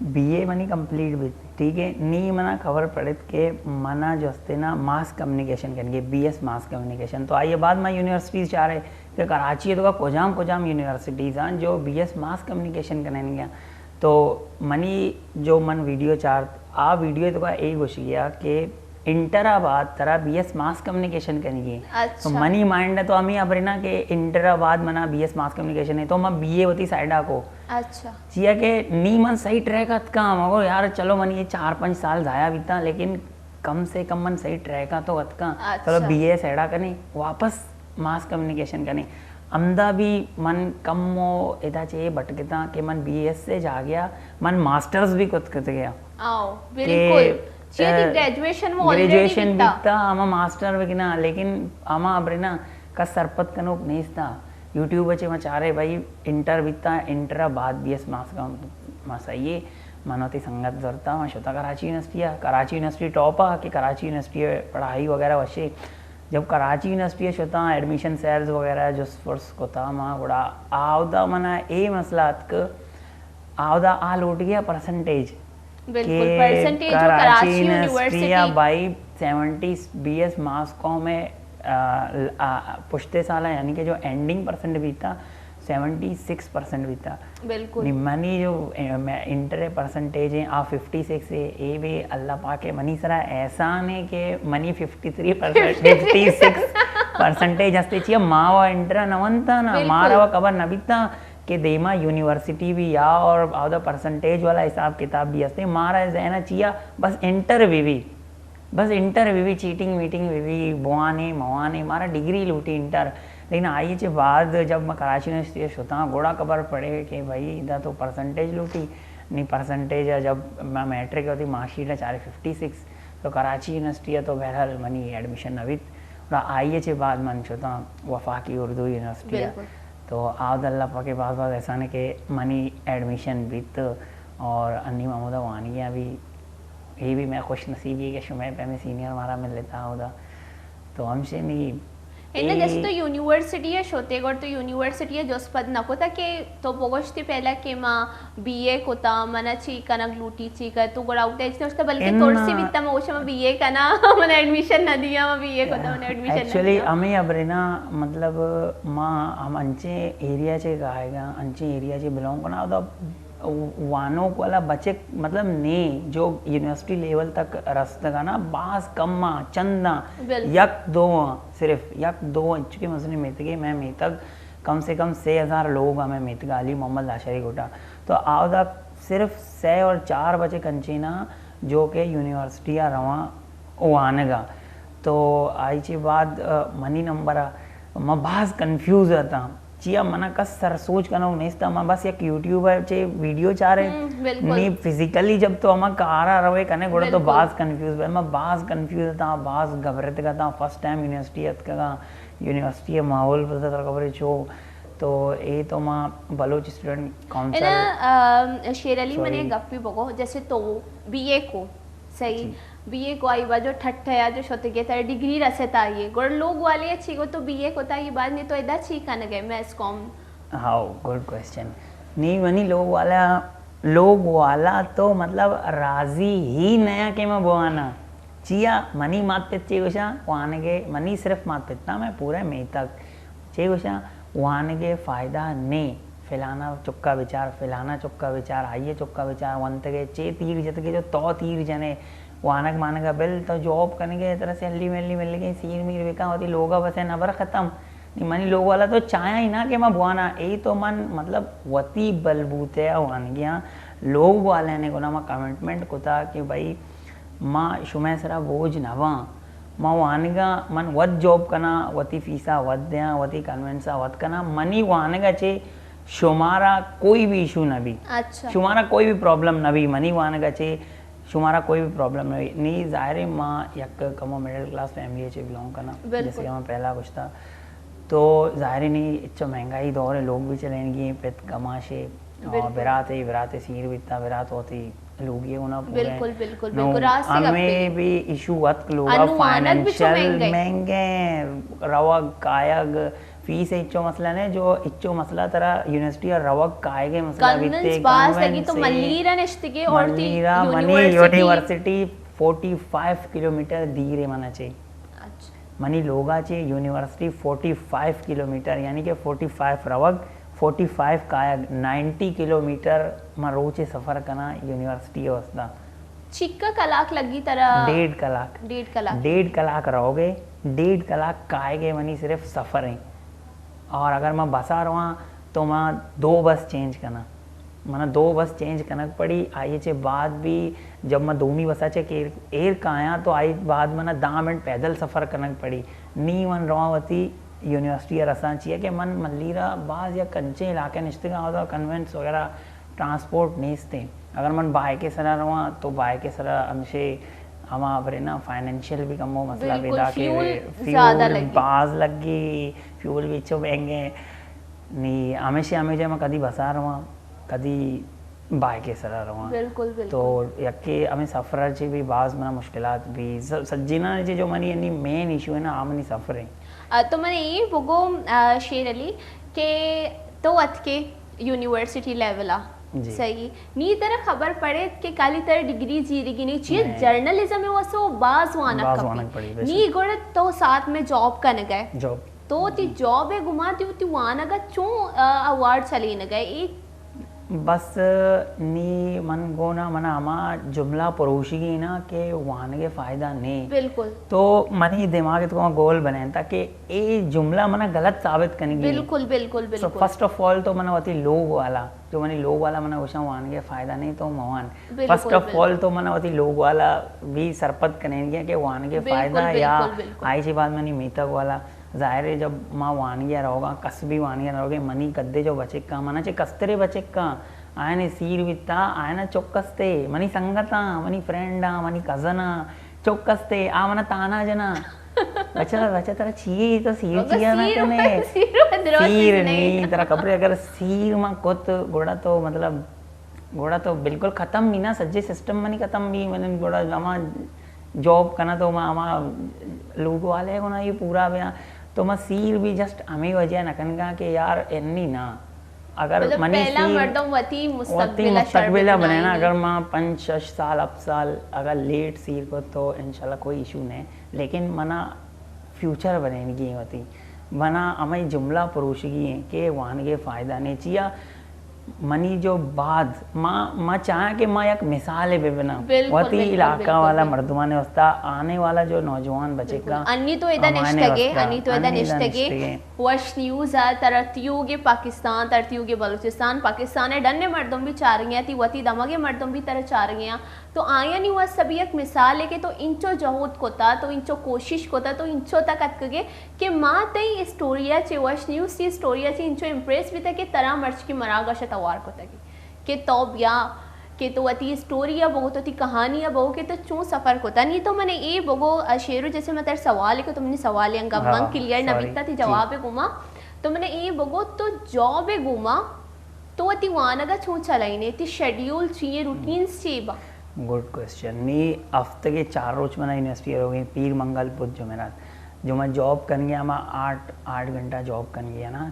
بی اے منی کمپلیٹ بیت، ٹھیک ہے، نی منا خبر پڑت کہ منا جو استے نا ماس کمیونیکیشن کنگے، بی ایس ماس کمیونیکیشن۔ تو آئیے بعد ما یونیورسٹیز چارے کہ کراچی تو کا کجام کجام یونیورسٹیز ہیں جو بی ایس ماس کمیونیکیشن کننگے۔ تو منی جو من ویڈیو چارت، آ ویڈیو تو کا اے گوشی گیا کہ انٹر آ بعد ترا بی ایس ماس کمیونیکیشن کنگی۔ تو اچھا۔ منی مائنڈ تو ہمیں ابرنا کہ انٹر آ بعد منا بی ایس ماس کمیونیکیشن ہے، تو میں بی اے وتی سائیڈ آ کو۔ اچھا۔ چیا کہ نی من صحیح ٹریک اتکاں، مگو یار چلو من یہ چار پنچ سال ضائع بیتا، لیکن کم سے کم من صحیح ٹریک آ تو اتکاں۔ اچھا۔ چلو بی اے سائیڈ آ کنے، واپس ماس کمیونیکیشن کنے۔ ہمدا بھی من کم و ادا چے بٹکتاں کہ من بی ایس سے جا گیا، من ماسٹرز بھی کت کت گیا۔ آؤ، کہ، بالکل۔ چیا کہ اے، گریجویشن وہ آلریڈی گریجویشن بیتا۔ بیتا، ہما ماسٹر بکنا، لیکن ہما ابرنا کس سرپد کنوک نیستا۔ یوٹیوب چے ما چارے بھائی، انٹر بیتا، انٹر بعد بی ایس ماس کم، ما صحیح ہے، من وتی سنگت زرتا، ما شتا کراچی یونیورسٹی آ، کراچی یونیورسٹی ٹاپ آ، کہ کراچی یونیورسٹی پڑھائی وغیرہ وشے۔ جب کراچی یونیورسٹی شتاں، ایڈمیشن سیلز وغیرہ جست پرس کتا ما، گڑا آودا منا اے مسئلہ اتک، آودا آ لوٹ گیا پرسنٹیج۔ بالکل، کہ پرسنٹیج و کراچی کراچی یونیورسٹی آ یونیورسٹی۔ بھائی سیونٹی بی ایس ماس کم ہے، آ، آ، پشتے سالا یعنی کہ جو اینڈنگ پرسنٹ بیتا، سیونٹی سکس پرسنٹ بیتا۔ بالکل۔ نی منی جو، اے، میں انٹر پرسنٹیج ہیں، آ ففٹی سکس ہے، اے بھی اللہ پاک ہے، منی سرا احسان ہے کہ منی fifty three percent, fifty six percentage ہستے چیا، ما و انٹر نہ ونتا نا، بالکل۔ مارا و خبر نہ بیتا کہ دیما یونیورسٹی بھی یا اور آودا پرسنٹیج والا حساب کتاب بھی ہستے، مارا ذہن چیا بس انٹر بھی بھی۔ بس انٹر بی بی چیٹنگ میٹنگ بی بی، بوانے موانے، مارا ڈگری لوٹی انٹر۔ لیکن آئی چے بعد جب ما کراچی یونیورسٹی شتاں، گڑا خبر پڑے کہ بھائی ادا تو پرسنٹیج لوٹی، نی پرسنٹیج ہے، جب ما میٹرک ہوتی مارک شیٹ چارے ففٹی سکس، تو کراچی یونیورسٹی ہے تو بہرحال منی ایڈمیشن نہ بیت۔ اور آئی چے بعد من شتاں وفاقی اردو یونیورسٹی ہے۔ بالکل۔ تو آود اللہ پاک باز باز احسان ہے کہ منی ایڈمیشن بیت اور انی محمود وانگیاں بھی اے بھی میں خوش نصیبی کہ شمئے پیمیں سینئر مارا ملتا اودا۔ تو ہمشے نی انہ اے جس تو یونیورسٹی ء شوتے گڑ تو یونیورسٹی ء جست پد نہ کتا کہ تو بگوشتی پہلا کہ ما بی اے کتا، منا چی کنگ لوٹی چی کر تو گڑا اوتے ہچ نوشتا بلکہ انہ ترسی بیتا ما گوشا ما بی اے کنا، من ایڈمیشن نہ دیا، ما بی اے کتا، من ایڈمیشن نہ ایکچولی دیا۔ ہمیں ابرنا مطلب ما ہم انچے ایریا چے گائے گا، انچے ایریا چے بلونگ کنا اودا وانوک والا بچک مطلب نے جو یونیورسٹی لیول تک رستگا نا باز کم آ، چند آ، بالکل۔ یک دو آ، صرف یک دو آ، چونکہ مثلاً میتگے میں میتگ کم سے کم سے ہزار لوگ آ میں میتگا علی محمد لاشاری گوٹا۔ تو آودا صرف سے اور چار بچک انچینا جو کہ یونیورسٹی آ رواں وانگا۔ تو آئی چی بعد، آ، منی نمبر آ، ما باز کنفیوز اتاں۔ چیا منا کس سر سوچ کنوک نیستا، ما بس یک یوٹیوب ء چے ویڈیو چارے۔ ہم، بالکل۔ نی فزیکلی جب تو ہما کارا روے کنے گڑا تو بالکل۔ باز کنفیوز بے۔ ما باز کنفیوز اتاں، باز گھبرتگ اتاں۔ فرسٹ ٹائم یونیورسٹی اتکگاں، یونیورسٹی ء ماحول پتہ تر خبر چو۔ تو اے تو ما بلوچ اسٹوڈنٹ کونسل انا، آ، شیر علی سوری۔ منے گپی بگو، جیسے تو بی اے کو صحیح۔ جی۔ بی اے کو آئی با جو ٹھٹھیا جو شتگے ترا ڈگری رستا آئی۔ گڑا لوگ والے اچھی گو تو بی اے کوتا آئی بعد نے تو ادا چی کنگے میس کام؟ ہاؤ، گڈ کوئسچن۔ نی منی لوگ والا، لوگ والا تو مطلب راضی ہی نیا کہ میں بوانا۔ چیا منی مات پت چی گوشا وانگے، منی صرف مات پتا میں پورا میتگ چے گوشاں، وانگ ء فائدہ نے، فلانا چکا بچار، فلانا چکا بچار، آئی ء چکا بچار، ونتگ ء چے تیر جتگ ء جو تو تیر جنے، وانگ مانگ ء بل تو جاب کنگ ء ترا سیلری میلری ملگ ء سیر میر بکاں وتی لوگ ء بس ء نبر ختم۔ نی منی لوگ والا تو چایاں ہی نا کہ ما بوانا، اے تو من مطلب وتی بل بوتے ء وانگیاں۔ لوگ والے نے گنا ما کمٹمنٹ کتا کہ بھائی ما شمئے سرا بوجھ نہ باں۔ ما وانگا، من وت جاب کناں، وتی فیسا وت دیاں، وتی کنوینسا وت کناں، منی وانگا چے شمارا کوئی بھی ایشو نہ بی۔ اچھا۔ شمارا کوئی بھی پرابلم نہ بی، منی وانگا چے شمارا کوئی بھی پرابلم نہ ہوئی۔ نی ظاہر ہے ما یک کمو مڈل کلاس فیملی چے بلونگ کنا، بالکل۔ جیسے کہ ما پہلا گوشتا، تو ظاہر ہے نی اچو مہنگائی دور ہے، لوگ بھی چلینگی ہیں، پت کماشے، اور بالکل۔ برات ہے، برات سیر بیتا، برات ہوتی لوگی ہونا پورے۔ بالکل، بالکل، نو، بالکل، راست گپ ہمیں ہے۔ بھی ایشو وت لوگا انو وانگ بھی چو فائنینشل مہنگا ہے۔ مہنگے ہیں، روگ، کایگ، فیس اچو مسئلہ نہیں، جو اچو مسئلہ ترا یونیورسٹی اور روگ کائے گئے مسئلہ بیتے، کنونس باز لگی تو کنونس سے ملیرا نشتگے اور تی ملیرا منی university. University forty five kilometre دیر ہے منا چے۔ اچھا۔ منی لوگا چے یونیورسٹی فورٹی فائیو کلومیٹر، یعنی کہ فورٹی فائیو روگ، فورٹی فائیو کایگ، نائنٹی کلومیٹر من روچے سفر کنا یونیورسٹی واسطہ۔ چکا کلاک لگی ترا؟ ڈیڑھ کلاک۔ ڈیڑھ کلاک۔ ڈیڑھ کلاک روگے، ڈیڑھ کلاک کائے گئے منی صرف سفر ہیں۔ اور اگر میں بسا رواں تو میں دو بس چینج کنا۔ منا دو بس چینج کنگ پڑی، آئی چے بعد بھی جب میں دومی بسا چے کہ ایر کایاں تو آئی بعد منا دہ منٹ پیدل سفر کنگ پڑی۔ نی من رواں وتی یونیورسٹی رساں چیا کہ من ملیرا باز یا کنچے علاقے نشتگاں، اودا کنونس وغیرہ ٹرانسپورٹ نیست ہیں۔ اگر من بائیک سرا رواں تو بائیک سرا ہمشے ہما برے نا فائنینشل بھی کمو مسئلہ بالکل، پیدا کہ فیول فیول زیادہ لگی۔ باز لگی، فیول بھی چو مہنگے۔ نی ہمیشہ ہمیں جے ما کدی بسا رواں، کدی بائیک سرا رواں۔ بالکل، بالکل۔ تو یکے ہمیں سفر چے بھی باز منا مشکلات بھی س-، سجینا چے جو منی یعنی مین ایشو ہے نا، آ منی سفر ہے۔ آ، تو من اے بگو، آ، شیر علی کہ تو اتکے یونیورسٹی لیول آ، جی۔ صحیح۔ نی ترا خبر پڑے کہ کالی ترا ڈگری زیرگی نی چیئے، نہیں۔ جرنلزم وسو باز وانگ باز کپی۔ وانگ پڑی، بے شک۔ نی گڑ تو ساتھ میں جاب کنگئے۔ جاب۔ تو تی جاب گما تی، تی وانگا چون، آ، اوارڈ چلینگئے؟ اے بس نی من گونا منا ہما جملہ پروشگی نا کہ وانگے فائدہ نے۔ بالکل۔ تو منی دماغ تو گول بنینتا کہ اے جملہ منا غلط ثابت کنگی۔ بالکل، بالکل، سو بالکل۔ فرسٹ آف آل تو منا وتی لوگ والا، جو منی لوگ والا منا گوشاں وانگے فائدہ نے تو موان۔ بالکل، فرسٹ آف بالکل۔ آل تو منا وتی لوگ والا بھی سرپد کنین گیا کہ وانگے بالکل، فائدہ یا بالکل، بالکل۔ آئی چی بعد منی میتگ والا۔ ظاہر ہے جب ما وانگی ء روگاں، کس بھی وانگی ء روگے، منی قدے جو بچکاں، منا چہ کسترے بچکاں، آیانی سیر بیتا، آیانا چک استے، منی سنگتاں، منی فرینڈاں، منی کزناں، چک استے، آ منا تانا جنا۔ بچہ، بچہ ترا چیے، تو سیر مگر چیا نہ سیر کنے؟ سیر میں دروت سیر نہیں۔ نہیں، ترا خبرے اگر سیر ما کت گڑا تو مطلب گڑا تو بالکل ختم بھی نا، سجے سسٹم منی ختم بھی، من گڑا ہما جاب کنا تو ما ہما لوگ والے گنا یہ پورا بیا، تو ما سیر بھی جسٹ ہمیں وجہ نہ کنگا کہ یار انی نا، اگر مطلب منی پہلا سیر مردم وتی وتی مستقبل ء شر مستقبل ء بنائینی۔ بنائینا، اگر ما پنچ شش سال ہفت سال اگر لیٹ سیر کو تو انشاءاللہ کوئی ایشو نہیں، لیکن منا فیوچر بنینگی ہیں وتی۔ منا ہمے جملہ پروشگی ہیں کہ وانگے فائدہ نے چیا۔ منی جو بعد ما، ما چاہاں کہ ما یک مثال بہ بناں بالکل، وتی بالکل، علاقہ بالکل، والا بالکل۔ مردمان واسطہ، آنے والا جو نوجوان بچے بالکل۔ کا انی تو ادا ہمانے نشتگے، واسطہ، انی تو ادا انی ادا نشتگے۔ نشتگے۔ وش نیوز ء ترا تیوگے پاکستان، ترا تیوگے بلوچستان، پاکستان ء ڈن مردم بھی چارگے ہیں، تی وتی دمگے مردم بھی ترا چارگے ہیں۔ تو آیانی واستہ بھی یک مثالے کہ تو انچو جہد کتا، تو انچو کوشش کتا، تو انچو تک اتکگے کہ ما تئی اسٹوری ء چہ وش نیوز، تئی اسٹوری ء چہ انچو امپریس بیتا کہ ترا مرچی مرگ ء شہ توار کتگی کہ تو بیا کہ تو وتی اسٹوری ء بگو، تو وتی کہانی ء بگو کہ تو چون سفر کتا۔ نی تو منے اے بگو، ا، شیرو، جیسے من تر سوال کہ تو منی سوال انگا ہاں، من کلیئر نہ سوری۔ بیتا، تی جی۔ جواب گوما تو منے اے بگو، تو جاب گوما تو وتی وانگ ء چون چلائینے؟ تی شیڈیول چی ایں؟ روٹینز چی با؟ Good question. نی ہفتگے چار روچ منا یونیورسٹی ء روگیں، پیر، منگل، بدھ، جمعرات۔ جو من جاب کنگے آں، ما آٹھ، آٹھ گھنٹہ جاب کنگے آں نا،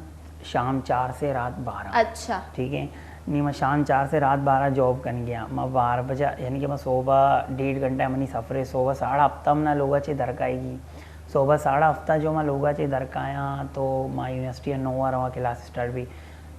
شام چار سے رات بارہ۔ اچھا۔ ٹھیک ہے، نی ما شام چار سے رات بارہ جاب کنگے آں۔ ما بارہ بجہ، یعنی کہ ما صبح ڈیڑھ گھنٹہ منی سفرے، صبح ساڑھا ہفتہ منا لوگا چے درکائیگی۔ صبح ساڑھا ہفتہ جو ما لوگا چے درکایاں تو ما یونیورسٹی ء نو ء رواں، کلاس اسٹارٹ بی۔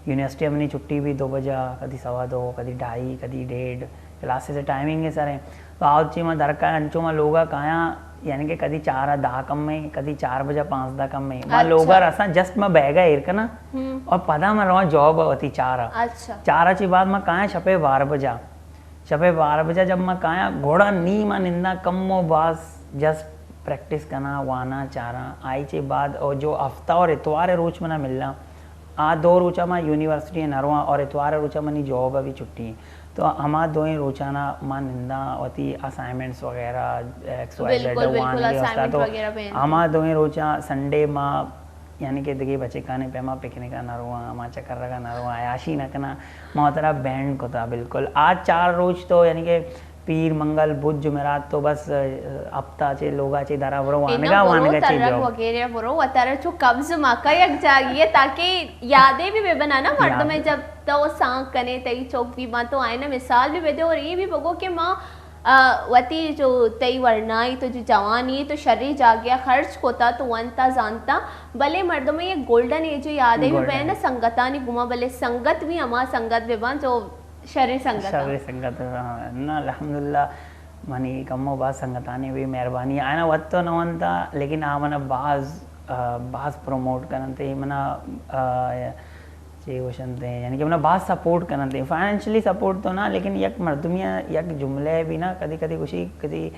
یونیورسٹی ء منی چھٹی بھی دو بجہ، کدی سوا دو، کدی ڈھائی، کدی ڈیڑھ، کلاسز ء ٹائمنگ ء سر ہیں۔ تو آوت چی ما درکا انچو ما لوگا کایاں، یعنی کہ کدی چار ء دہ کم میں، کدی چار بجہ پانزدہ کم میں۔ ما اچھا۔ لوگا رساں، جسٹ ما بیگ ء ایر کناں ہم۔ اور پدا ما رواں جاب ء وتی چار ء۔ اچھا۔ چار ء چی بعد ما کایاں شپے بارہ بجہ۔ شپے بارہ بجہ جب ما کایاں، گڑا نی ما ننداں کم و باز جسٹ پریکٹس کناں، واناں، چاراں۔ آئی چی بعد او جو ہفتہ اور اتوار ء روچ منا ملاں، آ دو روچا ما یونیورسٹی نہ رواں اور اتوار روچا منی جاب ءَ بھی چھٹی۔ تو ہما دوئیں روچانا ما ننداں وتی اسائنمنٹس وغیرہ، ایکس وائی زیڈ بالکل، بالکل، وانگی استا۔ اسائنمنٹ تو وغیرہ پہ ہما دوئیں روچاں سنڈے ما، یعنی کہ دگہ بچکانی پیما پکنک ءَ نہ رواں، ہما چکر ءَ نہ رواں، عیاشی نہ کناں۔ ما وترا بینڈ کتا بالکل۔ آ چار روچ تو یعنی کہ پیر، منگل، بدھ، جمعرات تو بس، ءَ، ہفتہ چے لوگا چے درا برو وانگا، وانگا چے ترگ جو۔ وغیرہ برو، وترا چو قبض مکا یک جاگی ہے تاکہ یادے بھی بے بنا نا مردم یاد۔ جب تو سانگ کنے تئی چوک بھی ما تو آئینا مثال بھی بدے اور یہ بھی بگو کہ ما، ءَ، وتی جو تئی ورنائی تو جو جوانی تو شری جاگیا خرچ کوتا تو ونتا زانتا، بلے مردم یہ گولڈن ایج یادے بھی گولڈن۔ بے نا سنگتانی گما، بلے سنگت بھی ہما سنگت بے بان جو شریں سنگت ءَ۔ شریں سنگت ءَ، ہاں۔ نہ، الحمدللہ، منی کمو باز سنگتانی بھی مہربانی۔ آیانا وت تو نہ ونتا، لیکن آ منا باز، آ، باز پروموٹ کننتے، منا، آ، چے گوشنتے، یعنی کہ منا باز سپورٹ کننتے۔ فائنینشلی سپورٹ تو نہ، لیکن یک مردمی یک جملے بھی نہ، کدی کدی گوشی، کدی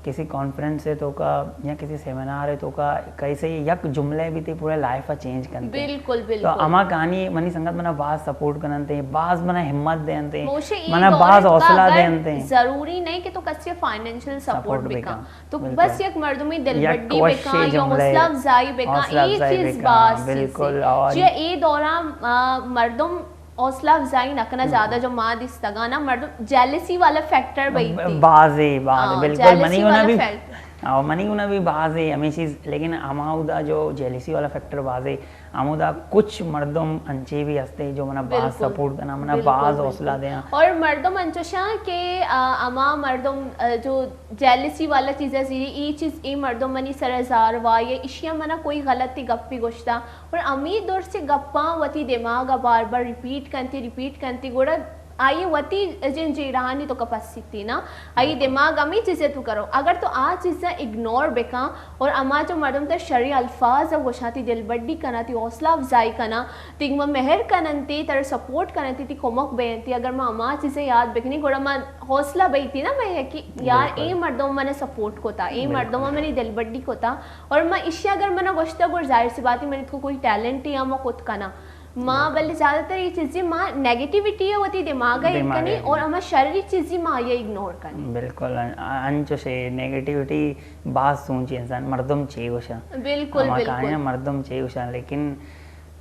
کسی کانفرنس ءِ توکا یا کسی سیمینار ءِ توکا کسے یک جملے بھی تئی پورے لائف ءَ چینج کنتے۔ بالکل، تو بالکل۔ ہما کہانی منی سنگت منا باز سپورٹ کننتے، باز منا ہمت دینتے، موشے ای منا دور باز اتکا حوصلہ اگر دینتے۔ ضروری نہیں کہ تو کسی فائنینشل سپورٹ سپورٹ بکن۔ بکن۔ تو بالکل۔ بس یک مردمی دل یک بڈی وشی بکن یا جملے، حوصلہ افزائی بکن، حوصلہ ای افزائی چیز بکن، باز چیز بالکل، ہے۔ اور جی اے دوران، آ، مردم حوصلہ افزائی نہ کنا زیادہ جو ما دیستگانا مردم جیلسی والا فیکٹر بیتی۔ بازے، بازے، ہاں، بالکل، جیلسی منی گونا والا بھی، فیکٹر۔ ہاں، منی گونا بھی بازے ہمیں چیز، لیکن ہما اودا جو جیلسی والا فیکٹر بازے، ہمودا کچھ مردم انچے بھی ہستے جو منا باز بالکل۔ سپورٹ کنا، منا بالکل، باز بالکل۔ حوصلہ دیاں۔ اور مردم انچوشاں کہ، آ، ہما مردم، آ، جو جیلسی والا چیزا زیری، ای چیز، ای مردم منی سر زار وا، یا اشیا منا کوئی غلطی گپی گوشتا، اور امی درسیں گپاں وتی دماغ ءَ بار بار ریپیٹ کنتی، ریپیٹ کنتی، گڑا آئی وتی جنجیرانی توکا پسیتی نا، آئی دماغ ہمیں چیزیں تو کرو۔ اگر تو آ چیزاں اگنور بکاں اور اما جو مردم تر شری الفاظ ءَ گوشاں، تی دلبڈی کناں، تی حوصلہ افزائی کناں، تی ما مہر کننتی، تر سپورٹ کننتی، تی کمک بینتی، اگر ما ہما چیزیں یاد بکنی، گڑا ما حوصلہ بیتی نا میں کہ یار، بالکل۔ اے مردم منا سپورٹ کتا، اے بالکل۔ مردم منی دلبڈی کتا، اور ما اشی اگر منا گوشتا، گڑا ظاہر سی بات ہے، منی تو کوئی ٹیلنٹ یا ما کت کنا۔ ما بالکل۔ بلے زیادہ تر یہ چیزیں ما نیگیٹیوٹی ہے وتی دماغ ءَ دماغ کنی ءَ اور ہما شری چیزیں ما یہ اگنور کنی۔ بالکل، ان-، انچوش ہے، نیگیٹیوٹی باز سوچی انسان، مردم چے گوشاں۔ بالکل، ہما بالکل۔ کہانی مردم چے گوشاں، لیکن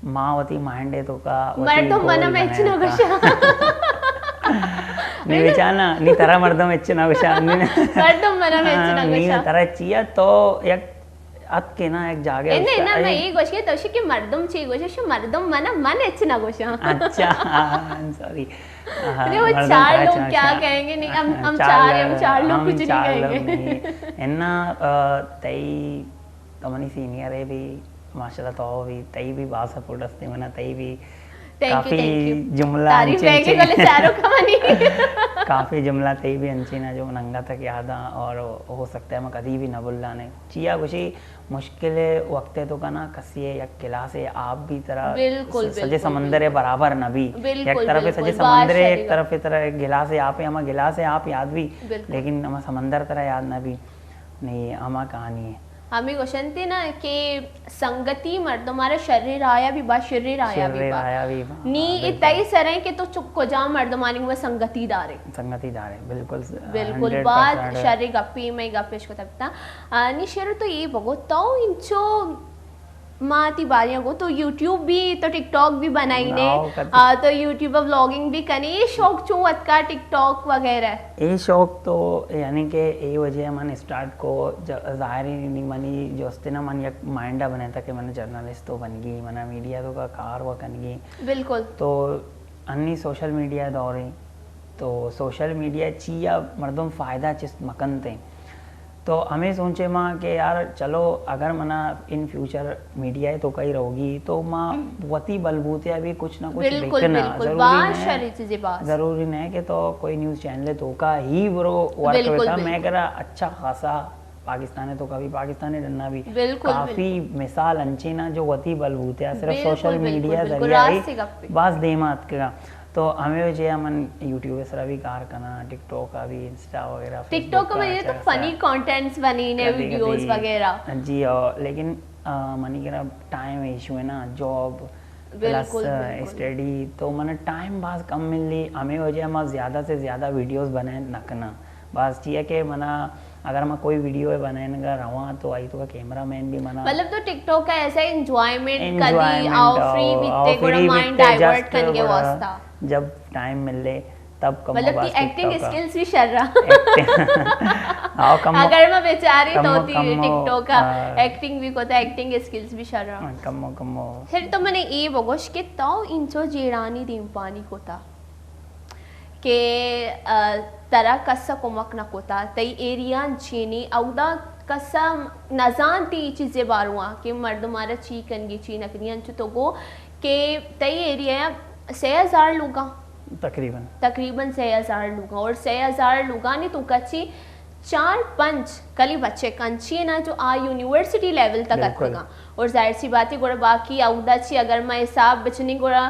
ما وتی مائنڈ ءِ توکا وتی مردم منا گول میں ہچ نہ بنایا تھا۔ گوشاں۔ نی بچانا، نی ترا مردم ہچ نہ گوشاں۔ مردم منا ہچ نہ ہاں، نی گوشاں۔ ترا چیا تو یک اتکے نا یک جاگہ اے نہ، نہ، میں یہ گوشے تو کہ مردم چی گوشے، شو مردم منا من ہچ نہ گوشاں۔ اچھا، سوری۔ ہاں، نہیں، وہ مردم چار لوگ کیا کہیں گے؟ نہیں، ہم، ہم چار ہیں، ہم چار لوگ کچھ نہیں کہیں گے۔ انا، آ، تئی تو منی سینئر ہے بھی، ماشاءاللہ تو بھی، تئی بھی باز سپورٹ ہستے منا، تئی بھی کافی جملہ تعریف ہے کہ بولے چاروں کا منی۔ کافی جملہ تئی بھی انچینا جو من انگا تک یاد آں اور ہو سکتا ہے میں کدی بھی نہ بھلانے۔ چیا گوشی مشکل وقت ہے تو کنا کسی ہے یک گلاس ہے آپ بھی طرح بالکل، سجے بالکل، سمندر ہے برابر نہ بھی۔ بالکل، یک طرف ہے سجے سمندر ہے، یک طرف ہے طرح گلاس ہے آپ ہے، ہما گلاس ہے آپ یاد بھی، لیکن ہما سمندر طرح یاد نہ بھی۔ نہیں، ہما کہانی ہے۔ ہمیں گوشنتے نا کہ سنگتی مردمارا شریں رایا بھی با، شریں رایا بھی با۔ شریں رایا بھی با، نی ہاں، اے بالکل۔ تئی سر ہیں کہ تو چ-، کجام مردمانی گوما سنگتی دارے۔ سنگتی دارے، بالکل، بالکل، ہنڈریڈ پرسینٹ۔ بعد شریں گپی میں گپش کو تبتا۔ آ، نی شر تو یہ بگو، تو انچو ما تی باریاں گو، تو یوٹیوب بھی، تو ٹک ٹاک بھی بنائی نے، آؤ، کتی۔ آ، تو یوٹیوب پر ولاگنگ بھی کنے، یہ شوق چون اتکا ٹک ٹاک وغیرہ؟ اے شوق تو یعنی کہ اے وجہ من اسٹارٹ کو، ج-، ظاہر ہے نی منی جو استے نا من یک مائنڈا بنائے تھا کہ من جرنلسٹ تو بنگی، منا میڈیا توکا کار و کنگی۔ بالکل۔ تو انی سوشل میڈیا دور ہے، تو سوشل میڈیا چیا مردم فائدہ چست مکنتے۔ تو ہمیں سوچے ما کہ یار چلو اگر منا ان فیوچر میڈیا توکا ہی رہوگی تو ما وتی بلبوتے ابھی کچھ نہ کچھ بالکل، بکنا۔ بالکل، ضروری باز نہیں، شری چیزیں باز۔ ضروری نہیں کہ تو کوئی نیوز چینل توکا ہی برو ورک بالکل، بکا۔ بالکل۔ میں کرا اچھا خاصا پاکستان توکا بھی، پاکستان ڈنا بھی بالکل، کافی بالکل۔ مثال انچینا جو وتی بلبوتے صرف بالکل، سوشل بالکل، میڈیا بالکل، ذریعہ ہی راست گپ ہے۔ باز دیما اتکگا۔ تو ہمیں وجہ من یوٹیوب سرا بھی کار کنا، ٹک ٹاک بھی، انسٹا وغیرہ، ٹک ٹاک میں یہ تو فنی کانٹینٹس بنی نے، ویڈیوز وغیرہ۔ جی، اور لیکن، آ، منی کرا ٹائم ایشو ہے نا، جاب، پلس اسٹڈی، تو منا ٹائم باز کم ملی، ہمیں وجہ ما زیادہ سے زیادہ ویڈیوز بنائیں نہ کناں۔ باز چی ہے کہ منا اگر ما کوئی ویڈیو ہے بنائیں گا رواں تو آئی تو کا کیمرہ مین بھی منا مطلب تو ٹک ٹاک کا ایسا انجوائمنٹ کدی آؤ فری بیتے گڑا مائنڈ ڈائیورٹ کرنے کے واسطہ۔ جب ٹائم ملے تب کم مطلب تی ایکٹنگ اسکلز بھی شر رہا۔ اگر میں بیچاری تو تی ٹک ٹاک کا ایکٹنگ بھی کوتا، ایکٹنگ اسکلز بھی شر رہا۔ کمو کمو۔ پھر تو میں نے یہ بگوش کہ تو انچو جیڑانی دیمپانی کوتا کہ ترا کس کمک نہ کوتا، تئی ایریا چینی اودا کس نزان تی چیزے باروا کہ مردم آرا چی کنگی چی نکنی، انچو تو گو کہ تئی ایریا سے ہزار لوگاں تقریباً۔ تقریباً سے ہزار لوگاں، اور سے ہزار لوگانی تو کچی چار پنچ کلی بچے کنچی نا جو آ یونیورسٹی لیول تک اتکگاں۔ اور ظاہر سی بات ہے گڑا باقی اودا چی اگر میں حساب بچنی گڑا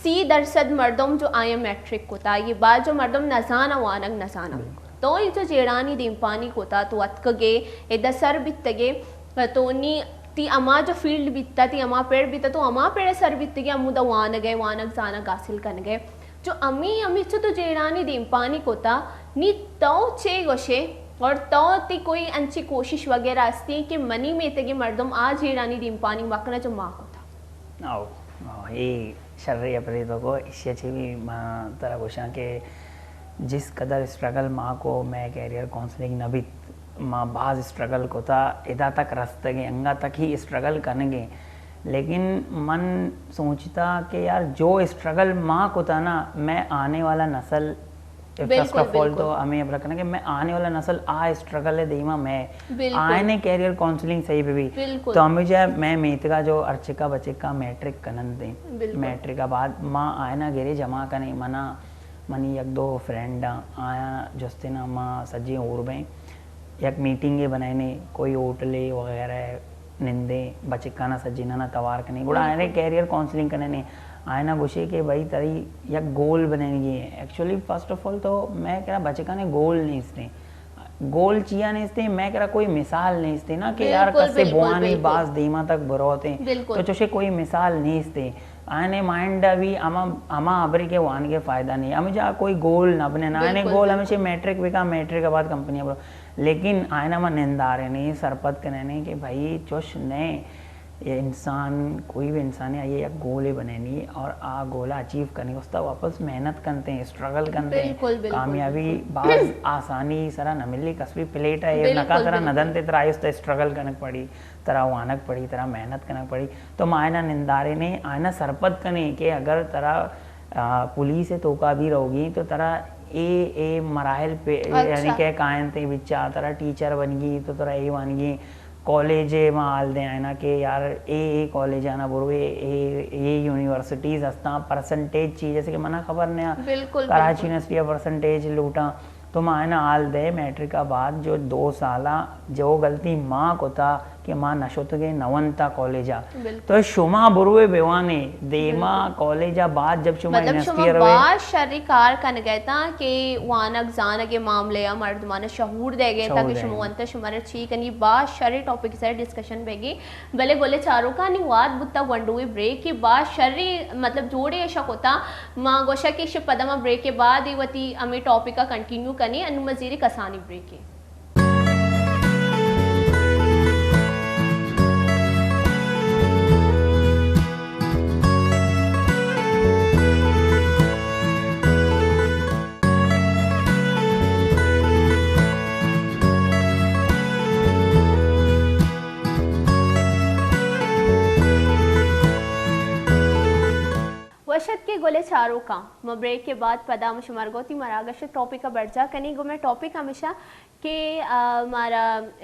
سی درصد مردم جو آیا میٹرک کتا، یہ بعد جو مردم نزانا وانگ نزانا۔ تو انچو جیڑانی دیمپانی کتا تو اتکگے، ادا سر بیتگے، تو نی تی اما جو فیلڈ بیتا، تی اما پڑ بیتا، تو اما پڑ سر بیتگے، امودا وانگے، وانگ زانگ حاصل کنگے۔ جو امی، امی چو تو جیڑانی دیمپانی کتا، نی تو چے گوشے اور تو تی کوئی انچی کوشش وغیرہ استی کہ منی میتگی مردم آ جیڑانی دیمپانی مکنا جو ما کتا؟ آؤ، آؤ، اے شرے اپرے تو کو ایشیا چی بھی ما ترا گوشاں کہ جس قدر اسٹرگل ما کو، میں کیریئر کونسلنگ نہ بیت، ما باز اسٹرگل کتا، ادا تک رستگیں، انگا تک ہی اسٹرگل کنگیں۔ لیکن من سوچتا کہ یار جو اسٹرگل ما کتا نا، میں آنے والا نسل، فرسٹ آف آل تو ہمیں ابرا کرنا کہ میں آنے والا نسل آ اسٹرگل ہے دیما میں آئنے کیریئر کونسلنگ صحیح بھی۔ تو ہمیں جو ہے میں میتگا جو ارچکا بچکا میٹرک کنن دیں، میٹرک بعد ما آئنا گرے جمع کنے منا منی یک دو فرینڈ آں، آیاں جستے نا ما سجیں ہور بیں، یک میٹنگے بنائینے، کوئی ہوٹلے وغیرہ نندیں، بچکانا سجینانا توار کنیں، گڑا آئینے کیریئر کونسلنگ کنینے، آئینا گوشے کہ بھائی تری یک گول بنائینگی ہے۔ ایکچولی فرسٹ آف آل تو میں کرا بچکانے گول نیستیں، گول چیا نیستیں، میں کرا کوئی مثال نیستیں نا کہ یار کسے بوانی باز دیما تک بروتیں، تو چوشے کوئی مثال نیستیں۔ آنے مائنڈ ء بھی ہما، ہما ہبرے کہ وانگ ء فائدہ نہیں۔ ہمے جا کوئی گول نہ بنے، نہ آنے گول ہمیشہ میٹرک بکا، میٹرک کے بعد کمپنی برو۔ لیکن آئنا ما نندارے نہیں، سرپد کنے نہیں کہ بھائی چوش نئے، یہ انسان، کوئی بھی انسان ہے، یہ یک گولے بنے نہیں اور آ گولا اچیو کرنے واسطہ واپس محنت کنتے ہیں، اسٹرگل کنتے ہیں۔ کامیابی باز آسانی سرا نہ ملی، کس بھی پلیٹ ہے، نکا سرا نہ دنتے، ترا آئی واسطہ اسٹرگل کنک پڑی، ترا وانگ پڑی، ترا محنت کنک پڑی۔ تو ما آئینا نندارے نے، آئینا سرپد کنے کہ اگر ترا، آ، پولیس ء توکا بھی رہوگی تو ترا اے، اے مراحل پہ، یعنی کہ کائنتے بچا، ترا ٹیچر بنگی تو ترا اے وانگی، کالج ء ما حال دے آئینا کہ یار اے، اے کالج آنا برو، اے، اے، اے یونیورسٹیز ہستاں، پرسنٹیج چی، جیسے کہ منا خبر نیا، کراچی یونیورسٹی ء پرسنٹیج لوٹاں۔ تو ما آئینا حال دے میٹرک ء بعد جو دو سالا جو غلطی ما کتا کہ ما نشتگیں نونتا کالج ء۔ تو شما بروے بوانے دیما کالج ء بعد جب شما مطلب شما یونیورسٹی ء روے۔ باز شری کار کنگے تا کہ وانگ زانگ ء معاملے ء مردمان شعور دے گئے تا کہ شما ونتا شما را چی کنی، باز شری ٹاپک سر ڈسکشن بیگی۔ بلے گلے چاروکانی واد بوتا گونڈوے بریک ء باز شری مطلب جوڑے اشا کتا۔ ما گوشا کہ شپ پدا ما بریک ء بعد ای وتی ہمیں ٹاپک ء کنٹینیو کنی، انو مزیری کسانی بریک ء۔ وش اتکے گلے چاروکاں، ما بریک ء بعد پدا ہم شمارا گوتی مراگش ٹاپک ء برجا کنی۔ گوں میں ٹاپک ہمیشہ کہ، آ، مارا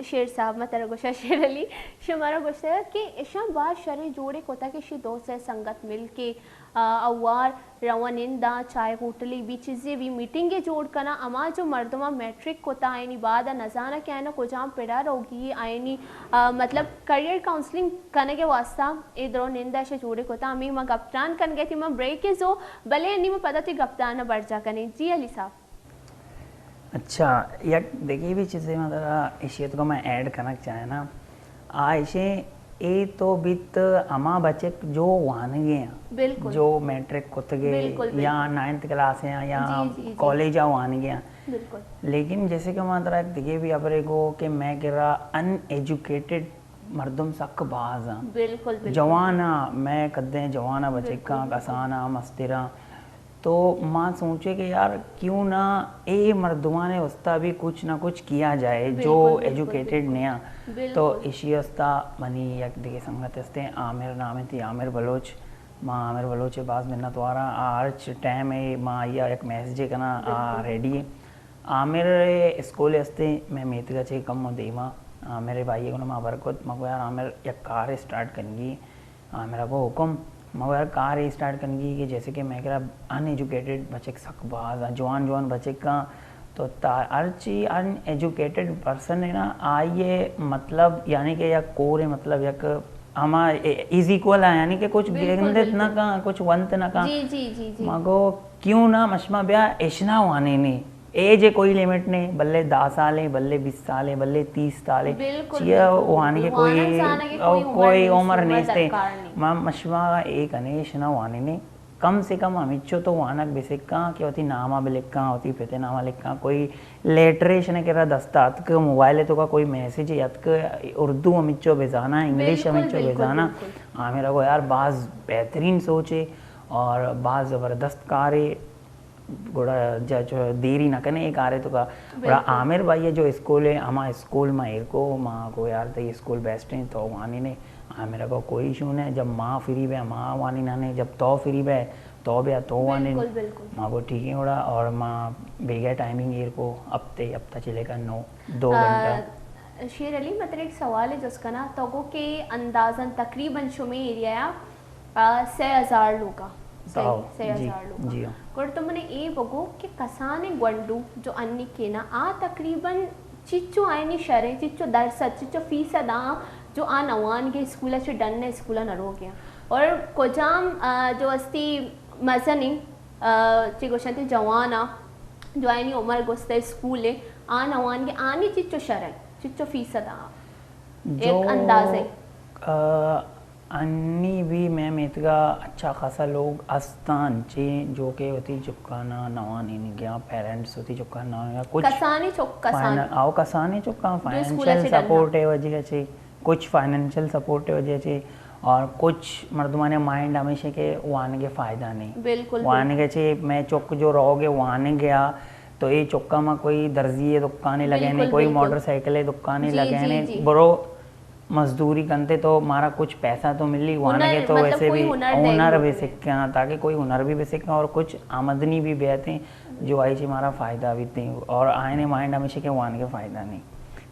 شیر صاحب، ما ترا گوشا شیر علی، شمارا گوشتگ کہ اشاں باز شریں جوڑے کتگ کہ اشی دو سے سنگت مل کے، آ، اوار رواں ننداں، چائے ہوٹلے بی چیزے بی میٹنگے جوڑ کناں، ہما جو مردماں میٹرک کتا آئینی بعد ء نزاناں کہ آئیناں کجام پڑا روگی، آئینی، آ، مطلب کریئر کاؤنسلنگ کنگ ء واسطہ اے درو نند ء اشی جوڑے کتا۔ ہمے ما گپتران کنگ ء تھی ما بریک ء زو، بلے انی ما پدا تئی گپتران ء برجا کنیں۔ جی علی صاحب۔ اچھا، یک دگہ بھی چیزے ما ترا ایشی ء تو میں ایڈ کنگ چاہنا۔ آ ایشی اے تو بیت ہما بچک جو وانگے ہیں، بالکل۔ جو میٹرک کتگے، بالکل، بالکل۔ یا نائنتھ کلاس ہیں یا جی، جی، جی۔ کالج آ وانگے ہیں۔ بالکل۔ لیکن جیسے کہ ما ترا ایک دگے بھی ابرے گو کہ میں کرا ان ایجوکیٹڈ مردم سک باز ہیں۔ بالکل، بالکل۔ جوان آ، میں کدیں جوان آ بچکاں، بالکل، بالکل۔ کسان آ، مستراں۔ تو ما سوچے کہ یار کیوں نہ اے مردمانے واسطہ بھی کچھ نہ کچھ کیا جائے جو بالکل، بالکل، ایجوکیٹڈ بالکل۔ نیاں۔ بالکل۔ تو اشی واسطہ منی یک دگہ سنگت ہستے، عامر نام تھی، عامر بلوچ۔ ما عامر بلوچ باز منت واراں۔ آ ہرچ ٹائم اے ما آئی یک میسج کناں، آ بالکل۔ ریڈی ہے۔ عامر اسکول ہستے، میں میتگا چے کم و دیما۔ عامر بھائی گنا ما برکت، ما گو یار عامر یک کار اسٹارٹ کنگی۔ ہاں، میرا کو حکم، مگر کار ہی اسٹارٹ کنگی کہ جیسے کہ میں کرا ان ایجوکیٹڈ بچک سک باز ہیں، جوان جوان بچک ہیں، تو تا-، ہر چی ان ایجوکیٹڈ پرسن ہے نا، آئیے مطلب، یعنی کہ یک کور ہے، مطلب یک ہما از ایکول ہے، یعنی کہ کچھ بالکل، گندت نہ بالکل۔ کہاں، کچھ ونت نہ کہاں۔ جی، جی، جی، جی۔ مگو کیوں نہ مشما بیا اشنا وانے نہیں۔ ایج ءِ کوئی لمٹ نہیں، بلے دہ سال ہیں، بلے بیس سال ہیں، بلے تیس سال ہیں۔ بالکل، چیا بالکل، وانگے بالکل۔ کوئی، وانگ زانگ ءِ او کوئی عمر کوئی نیست، عمر عمر نیست ہے۔ درکار نہیں۔ ما مشما اے کنے شنا وانینے۔ کم سے کم ہمچو تو وانگ بسکاں کہ وتی ناما بلکاں، وتی پتے ناما لکھاں، کوئی لیٹریشن کرا دست آتک، موبائل تو کا کوئی میسج یتک، اردو ہمچو بزانا، انگلش بالکل، ہمچو بالکل، بزانا۔ بالکل۔ ہاں، میرا کو یار باز بہترین سوچ ہے اور باز زبردست کار ہے۔ گڑا جا چو دیری نہ کنے اے کارے تو کا۔ گڑا بالکل۔ عامر بھائی جو اسکول ہے، ہما اسکول ما ایر کو، ما کو یار تئی اسکول بیسٹ ہیں، تو وانی نے۔ عامر کو کوئی ایشو نہیں، جب ما فری بے، ما وانی نہ نے، جب تو فری بے، تو بیا تو وانی۔ بالکل، بالکل۔ ما کو ٹھیک ہے گڑا، اور ما بیگا ٹائمنگ ایر کو، ہفتے، ہفتہ چلے کا نو، دو آ، گھنٹہ۔ شیر علی، مطلب ایک سوال ہے جس کا نا، تو کو کے اندازاً تقریباً شمی ایریا آ، سئے ہزار لوگا۔ سئے، آؤ، سئے جی، ہزار لوگا۔ جی ہاں۔ گڑا تو منے اے بگو کہ کسانیں گونڈو جو انی کینا، آ تقریباً چچو آئینی شریں، چچو درصد، چچو فیصد آ جو آ نوانگے اسکولا چہ ڈن اسکولا نہ روگے آں۔ اور کجام، آ، جو استی مزنیں، آ، چی گوشنتی جوان آ، جو آئینی عمر گوستے اسکول ہے، آ نوانگے آنی چچو شریں، چچو فیصد آ۔ جو، ایک اندازے۔ آ، انی بھی مئے میتگا اچھا خاصا لوگ استان چے جو کہ وتی چکانا نوانینگیاں، پیرنٹس وتی چکانا نوانینگیاں، کچھ کسانی چک-، کسانی۔ فائنا-، آؤ کسانی چکاں جو اسکول فائنینشل چے ڈننا۔ سپورٹ ہے وجہ چے، کچھ فائنینشل سپورٹ ہے وجہ چے، اور کچھ مردمانے مائنڈ ہمیشہ کہ وانگے فائدہ نہیں۔ بالکل، بالکل۔ وانگے چے میں چک جو روگے وانگیا، تو اے چکا ما کوئی درزی دکانے لگے بالکل، نے، کوئی بالکل۔ موٹر سائیکل دکانے جی، لگے جی، نے، جی۔ برو مزدوری کنتے تو مارا کچھ پیسہ تو ملی، ہنر، وانگے تو مطلب ویسے کوئی بھی ہنر دے ہنر بھی۔ سکھاں، تاکہ کوئی ہنر بھی سکھاں اور کچھ آمدنی بھی بیتیں، جو آئی چی مارا فائدہ بھی تیں۔ اور آئینے مائنڈ ہمیشہ کہ وانگے فائدہ نہیں۔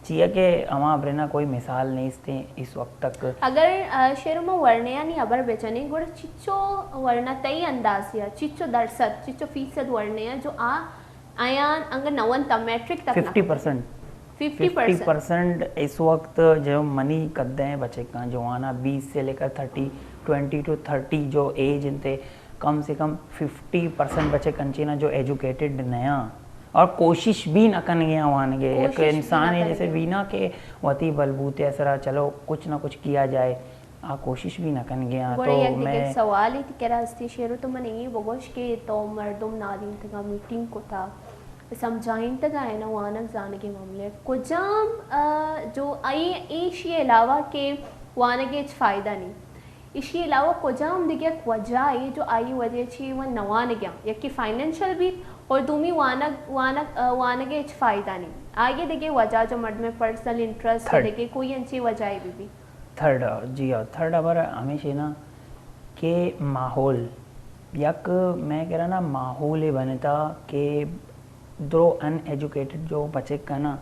چیا کہ ہما ابرنا کوئی مثال نیست اس وقت تک۔ اگر، آ، شعر ما ورنیانی ابر بچنے، گڑا چچو ورنا تئی اندازیا، چچو درصد، چچو فیصد ورنیا جو آ آیان انگہ نونت ء میٹرک تک نہ fifty percent. Fifty percent. Fifty percent اس وقت جو منی قدیں بچکاں جوانا بیس سے لے کر تھرٹی، ٹوئنٹی ٹو تھرٹی جو ایج انتے، کم سے کم ففٹی پرسنٹ بچک انچینا جو ایجوکیٹڈ نیاں اور کوشش بھی نہ کنگے وانگے۔ کوشش ایک بھی نہ انسان ہے جیسے کنگے۔ بینا کہ وتی بلبوتے اثرا چلو کچھ نہ کچھ کیا جائے۔ آ کوشش بھی نہ کنگے آں۔ گڑا تو یک دگہ میں سوالے تئی کرا استی شیرو، تو من اے بگوش کہ تو مردم نادینتگا میٹنگ کتا، سمجھائینتگا ہے نا وانگ زانگے معاملے کجام، آ، جو آئی ایشی علاوہ کہ وانگے ہچ فائدہ نہیں، ایشی علاوہ کجام دگہ یک وجہ ہے جو آئی وجہ چی و نوانگیاں، یکی فائنینشل بیت اور دومی وانگ، وانگ، آ، وانگے ہچ فائدہ نہیں، آئی دگہ وجہ جو مردم پرسنل انٹرسٹ تھرڈ۔ دگہ کوئی انچی وجہ بھی بھی۔ تھرڈ، جی ہاں، تھرڈ ہبر ہمیش نا کہ ماحول، یک میں کرا نا ماحول بنتا کہ درو ان ایجوکیٹڈ جو بچک کنا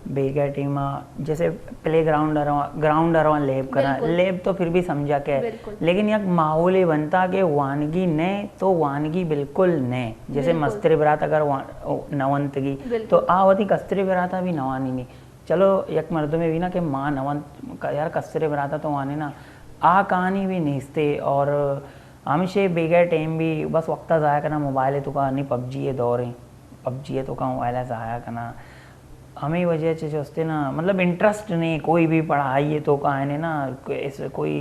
بیگا ٹیما جیسے پلے گراؤنڈ اروا، گراؤنڈ اروا لیب کرا، بالکل۔ لیب تو پھر بھی سمجھا کہ، بالکل۔ لیکن یک ماحول بنتا کہ وانگی نے تو وانگی بالکل نے، جیسے بالکل۔ مستر برات اگر وان-، نہ ونتگی بالکل۔ تو آ وتی کستری براتا بھی نوانی نہیں۔ چلو، یک مردمے بھی نا کہ ماں نہ ونت، یار کسترے براتا تو وانے نا، آ کہانی بھی نیستے۔ اور ہمیشہ بیگہ ٹائم بھی بس وقتا ضائع کرنا موبائل تو کا، نی پب جی دور ہیں، پب جی تو کا موبائل ضائع کرنا۔ ہمیں وجہ چہ چوستے نا، مطلب انٹرسٹ نہیں کوئی بھی پڑھائی ہے تو کا ہے نا، اس کوئی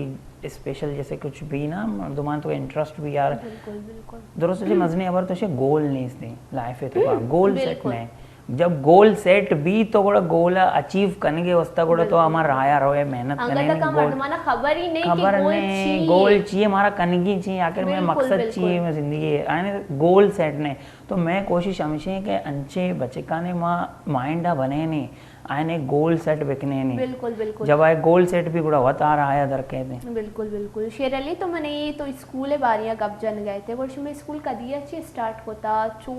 اسپیشل جیسے کچھ بھی نا، مردمان تو انٹرسٹ بھی یار۔ بالکل، بالکل۔ درست ہے، مزنی ابر تو گول نہیں اس دیں لائف ہے تو کا گول سیٹ نہیں۔ جب گول سیٹ بھی تو گوڑا گول اچیو کنگے واسطہ گوڑا تو ہمارا رایا روے محنت انگا کرنے تک ہم گول۔ مردمانا خبر ہی نہیں کہ خبر گول نہیں، چی گول ہے۔ چی ہے، ہمارا کنگی چی ہے، آخر میں بالکل، مقصد چی ہے، بالکل۔ میں زندگی ہے، آئے نا گول سیٹ نہیں۔ تو میں کوشش ہمیشہ ہے کہ انچے بچکانے ما مائنڈا بنے نہیں، آئے نے گول سیٹ بکنے نہیں۔ بالکل، بالکل۔ جب آئے گول سیٹ بھی گوڑا وت آ رہا ہے در کہتے ہیں۔ بالکل، بالکل۔ شیر علی، تو من یہ تو اسکول باریا گپ جن گئے تھے، گوڑا شما اسکول کدی اچھی اسٹارٹ کوتا، چو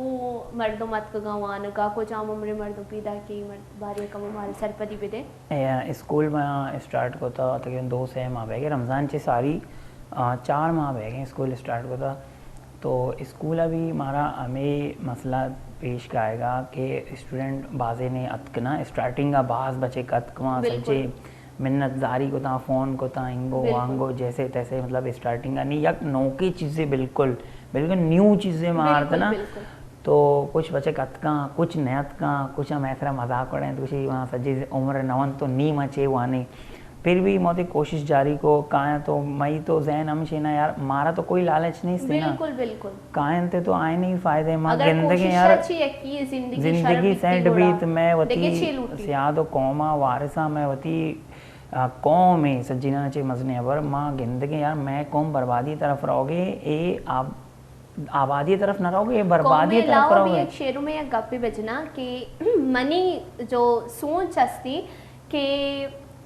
مردم اتکگا وانگا، کجام عمر مردم پیدا کی، مرد باریا کم مال سرپدی بدے؟ اے، اسکول ما اسٹارٹ کوتا تقریباً دو سے ماہ بہ گئے، رمضان چے ساری، آ، چار ماہ بہ گئے اسکول اسٹارٹ کوتا۔ تو اسکول ء بھی مارا ہمے مسئلہ پیش کائے گا کہ اسٹوڈنٹ بازے نے اتک نا، اسٹارٹنگ ء باز بچک اتک وہاں بالکل۔ سچے منت زاری کوتا، فون کوتا، انگو بالکل۔ وانگو، جیسے تیسے، مطلب اسٹارٹنگ ء نہیں، یک نوکی چیزیں بالکل، بالکل نیو چیزیں مارت بالکل، نا۔ بالکل۔ تو کچھ بچک اتکاں، کچھ نہ اتکاں، کچھ ہم ایسرا مذاق اڑیں، تو کچھ وہاں سجی عمر نون تو نیم چے وانی۔ پھر بھی موتی کوشش جاری کو کائیں، تو مئی تو ذہن ہم شینا یار، مارا تو کوئی لالچ نہیں سی نا۔ بالکل، بالکل۔ کائیں تے تو آئے نہیں فائدے، ما اگر گندگے کوشش یار، اچھی ہے کہ زندگی زندگی شر سیٹ بیتی بیت، گوڑا۔ میں وتی دیکھے چی لوٹی۔ سیاد و قوما وارثا، میں وتی، آ، قوم ہے سجینا چے مزنے ابر، ما گندگے یار، میں قوم بربادی طرف رہوگے، اے آپ آبادی طرف نہ رہوگے، بربادی طرف رہوگے۔ قوم علاوہ بھی ایک شعروں میں یک گپے بجنا کہ منی جو سوچ ہستی کہ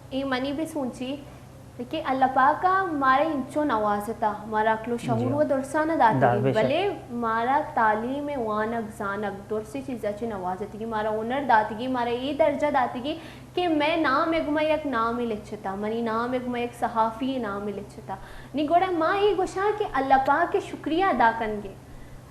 اے منی بھی سوچی کہ اللہ پاک ء مارا انچو نوازتا، مارا عقل و شعور و درساں نہ داتگی، بلے مارا تعلیم، وانگ، زانگ، درسی چیزا چی نوازتگی، مارا ہنر داتگی، مارا اے درجہ داتگی کہ مئے نام ء گما یک نامے لچتا، منی نام ء گما یک صحافی نامے لچتا۔ نی گڑا ما اے گوشاں کہ اللہ پاک ء شکریہ ادا کنگے۔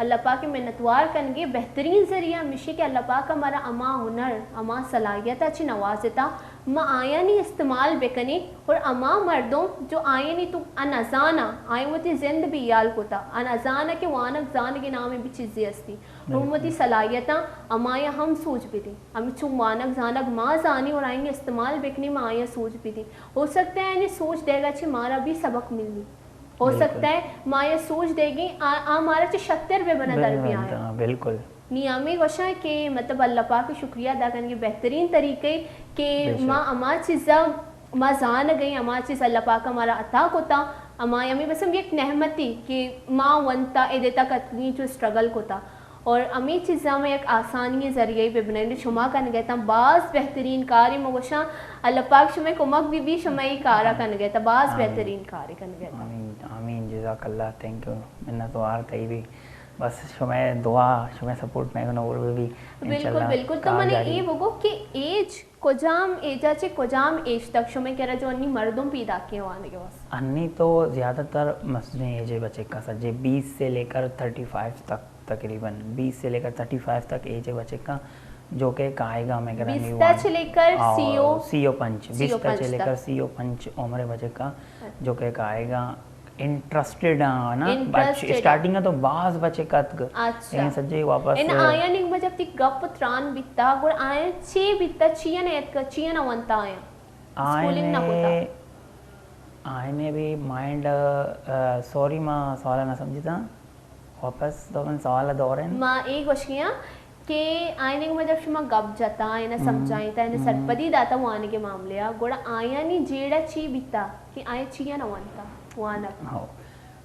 اللہ پاک ء منتوار کنگے۔ بہترین ذریعہ ہمیشی کہ اللہ پاک ء مارا ہما ہنر، ہما صلاحیت ء چی نوازتا، ما آیانی استعمال بکنیں اور ہما مردم جو آیانی تو انزانا، آیاں وتی زند بیال کتا، انزانا کہ وانگ زانگ نام بھی چیزے ہستی۔ اور وتی صلاحیتاں ہمایاں ہم سوج بدیں۔ ہمے چون وانگ زانگ ما زانیں اور آیانی استعمال بکنیں، ما آیاں سوج بدیں۔ ہو سکتا ہے آیانی سوج دیگا چہ مارا بھی سبق ملی۔ ہو سکتا ہے ما آیاں سوج دیگیں، آ، آ مارا چہ شتر بہ بنا در بیاں۔ بالکل۔ نی ہمے گوشاں کہ مطلب اللہ پاک شکریہ ادا کنگے بہترین طریقے کہ ما ہما چیزا ما زانگیں، ہما چیز اللہ پاک ء مارا عطا کتا، ہما ہمے بس ہم یک نعمتی کہ ما ونتا ادے تک اتنی چو اسٹرگل کتا۔ اور ہمے چیزاں ما یک آسانی ذریعہ بہ بنائیں۔ شما کنگے تاں باز بہترین کارے، ما گوشاں اللہ پاک شمئے کمک بہ بی، شما اے کارا کنگے تاں باز بہترین کارے کنگے تاں۔ آمین، آمین، جزاک اللہ، تھینک یو، منتوار تئی بھی۔ بس شمئے دعا، شمئے سپورٹ مئے گنور بہ بی۔ بالکل، بالکل۔ تو من اے بگو کہ ایج کجام ایجا چہ کجام ایج تک شمئے کرا جو انی مردم پیداکیں وانگے واسطہ؟ انی تو زیادہ تر مسجیں ایجے بچکاں سجے بیس سے لے کر تھرٹی فائیو تک، تقریباً بیس سے لے کر تھرٹی فائیو تک ایجے بچکاں جو کہ کائیگا ہمیں کرا بیس تا چہ لے کر سی و، سی و پنچ، بیس تا چہ لے کر سی و پنچ عمر بچکاں جو کہ کائیگا انٹرسٹڈ آں نا، انٹرسٹڈ آں۔ اسٹارٹنگ تو باز بچک اتک۔ اچھا۔ لیکن سجے واپس ان آیاں نی مجب تی گپ تران بیتا، گڑا آیاں چے بیتا، چیا نہ اتکا، چیا نہ ونتا آیاں؟ اسکولنگ نہ ہوتا۔ آئینے بھی مائنڈ، آ، سوری، ما سوال نہ سمجھتا۔ واپس تو من سوال دورن۔ ما اے گوشگیاں کہ آئینے گما جب شما گپ جتا، آئینا سمجھائیں تا، آئینا سرپدی داتا وانگے معاملے آ، گڑا آیانی جیڑا چی بیتا کہ آیاں چیا نہ وانتا وانگ؟ ہو۔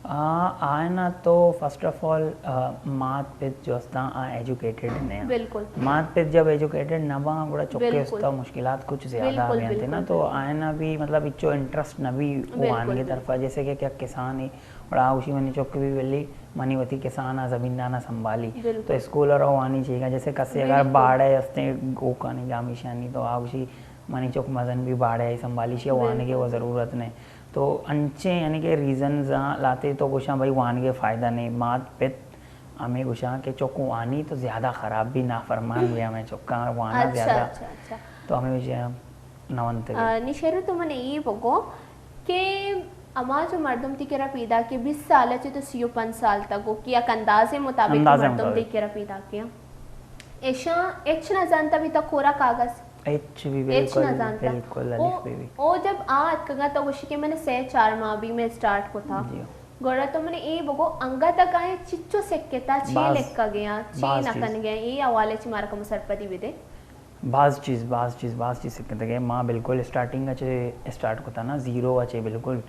آ، آئینا تو فرسٹ آف آل، آ، مات پت جو استا آ ایجوکیٹڈ نہ۔ بالکل۔ مات پت جب ایجوکیٹڈ نہ باں، گڑا چکے استا مشکلات کچھ زیادہ بیانتے نا، تو آئینا بھی مطلب اچو انٹرسٹ نہ بھی وانگے طرفا، جیسے کہ کیا کسان ہی، گڑا آ گوشی منی چک بھی ولی منی وتی کسان ء زمیندان ء سنبھالی۔ تو اسکول ء روانی چیگا، جیسے کسے اگر باڑے استیں گوکانی گامیشانی تو آ گوشی منی چک مزن بھی باڑے ء سنبھالی، شی وانگے و ضرورت نے۔ تو انچیں یعنی کہ ریزنز آں لاتے تو گوشاں بھائی وانگے فائدہ نے، مات پت ہمیں گوشاں کہ چک وانی تو زیادہ خراب بھی نافرمان بھی ہمیں چکاں وانا زیادہ۔ تو ہمیں وجہ نہ ونتگ۔ آ، نی شیرو تو من اے بگو کہ اما جو مردم تی کرا پیدا کہ بیست سال چہ تو سی و پنچ سال تک گو کہ یک اندازے مطابق مردم تی کرا پیدا کیا۔ ایشاں ہچ نہ زانتا بیتا کورا کاغذ۔ ہچ بھی، ہچ بالکل، نہ زانتا۔ بالکل، او، الف بے بی۔ او جب آ اتکگا تو گوشی کہ من سے چار ماہ بھی میں اسٹارٹ کتا۔ جی۔ گڑا تو من اے بگو انگا تک آئیں چچو سکتا، چی باز، لکھا گیا، چی باز نہ چیز۔ کن گیا، اے حوالے چی مارا کم سرپدی بدے۔ باز چیز، باز چیز، باز چیز سکھتگے۔ ما بالکل اسٹارٹنگ اچے اسٹارٹ کتا نا، زیرو اچے بالکل،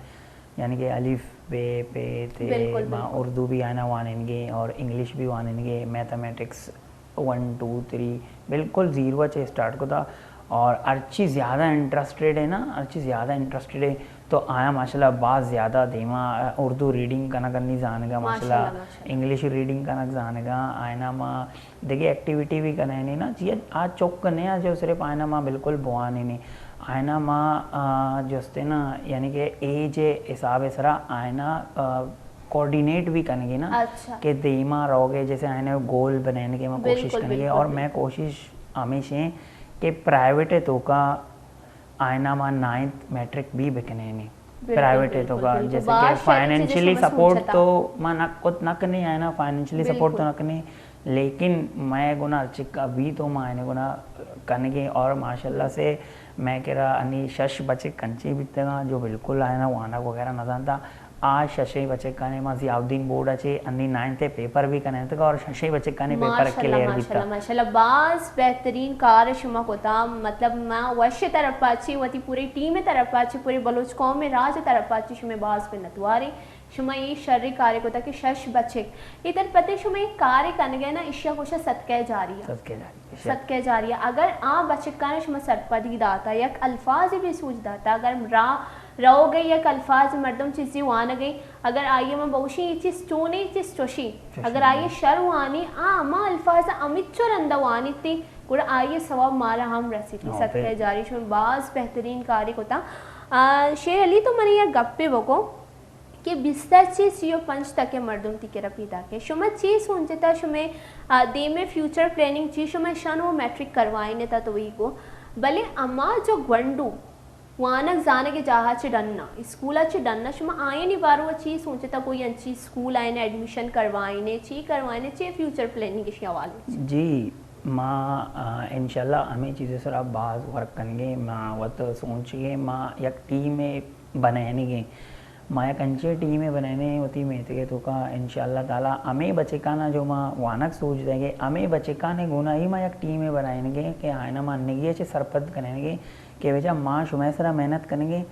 یعنی کہ الف، بے، پے، تے، بالکل، ما بالکل۔ اردو بھی آئینا واننگے اور انگلش بھی واننگے، میتھمیٹکس ون، ٹو، تھری، بالکل زیرو اچے اسٹارٹ کتا۔ اور ہرچی زیادہ انٹرسٹڈ ہے نا، ہرچی زیادہ انٹرسٹڈ ہے تو آیا ماشاءاللہ باز زیادہ دیما، اردو ریڈنگ کنگ انی زانگا ماشاءاللہ، ماشاءاللہ، ماشاءاللہ۔ انگلش ریڈنگ کنگ زانگا، آئینا ما دگہ ایکٹیویٹی بھی کنائینی نا، چی آ چک نے آ جو صرف آئینا ما بالکل بوانینی۔ آئینا ما، آ، جستے نا، یعنی کہ ایج حساب سرا آئینا، آ، کوآرڈینیٹ بھی کنگے نا، اچھا۔ کہ دیما روگے، جیسے آئینا گول بنائینگے ما کوشش بالکل، کنگے، بالکل، اور بالکل۔ میں کوشش ہمیش ہیں کہ پرائیویٹ توکا آئینا ما نائنتھ میٹرک بھی بکنینی۔ بالکل، پرائیویٹ ہے تو بالکل، کا، بالکل۔ جیسے کہ باز شری چیزیں فائنینشلی شما سپورٹ سوچتا۔ تو ما نہ، کت نہ کنی آئینا، فائنینشلی بالکل۔ سپورٹ تو نہ کنی، لیکن میں گنا چکا بھی تو ما آئینے گنا کنگے اور ماشاءاللہ سے میں کرا انی شش بچک کنچی بیتگا جو بالکل آئینا وانگ وغیرہ نہ زانتا۔ آ ششیں بچکانے ما ضیاء الدین بورڈ ء چے انی نائنتھ ء پیپر بھی کنینتگا اور ششیں بچکانے پیپر ماشاءاللہ، کلیئر بیتا۔ ماشاءاللہ، ماشاءاللہ، باز بہترین کار شما کتا، مطلب ما وش طرفا چے، وتی پوری ٹیم طرفا چے، پوری بلوچ قوم راج طرفا چے شما باز منتواریں۔ شما اے شر کارے کتا کہ شش بچک۔ اے در پتے شما اے کارے کنگے نا، اشیا گوشا صدقہ جاریہ۔ صدقہ جاریہ۔ صدقہ جاریہ۔ اگر آ بچکانا شما سرپدی داتا، یک الفاظ بھی سوج داتا، اگر را روگ ء یک الفاظ مردم چیزی وانگ ء، اگر آئی ء من بگوشیں اے چیز چونیں، اے چیز چوشیں، چوشیں۔ اگر آئی ء شر وانی، آ ہما الفاظ ء ہمچو رندا وانیت، گڑا آئی ء ثواب مارا ہم رسیت۔ ہاں، صدقہ جاری شما باز بہترین کارے کتا۔ آ، شیر علی تو منی یک گپے بگو کہ بیست ء چہ سی و پنچ تک ء مردم تی کرا پیداک ء۔ شما چی سوچتا، شمے، آ، دیم ء فیوچر پلاننگ چی؟ شما شان و میٹرک کروائینتا تو وی کو، بلے ہما جو گونڈو وانگ زانگ ء جاہا چہ ڈنا، اسکولا چہ ڈنا، شما آیانی باروا چی سوچتا؟ کوئی انچی اسکول آئین ایڈمیشن کروائینے، چی کروائینے، چی فیوچر پلاننگ اشی حوالے چہ؟ جی، ما، آ، انشاءاللہ ہمے چیز سرا باز ورک کنگے۔ ما وت سوچگے، ما یک ٹیم بنائینگے۔ ما یک انچیں ٹیمے بنائینے وتی میتگے توکا، انشاءاللہ تعالی ہمے بچکانا جو ما وانگ سوج دئیگے، ہمے بچکانے گونا ہی ما یک ٹیمے بنائینگے کہ آئینا ما انگی چہ سرپد کنینگے کہ بچا ما شمئے سرا محنت کنگے،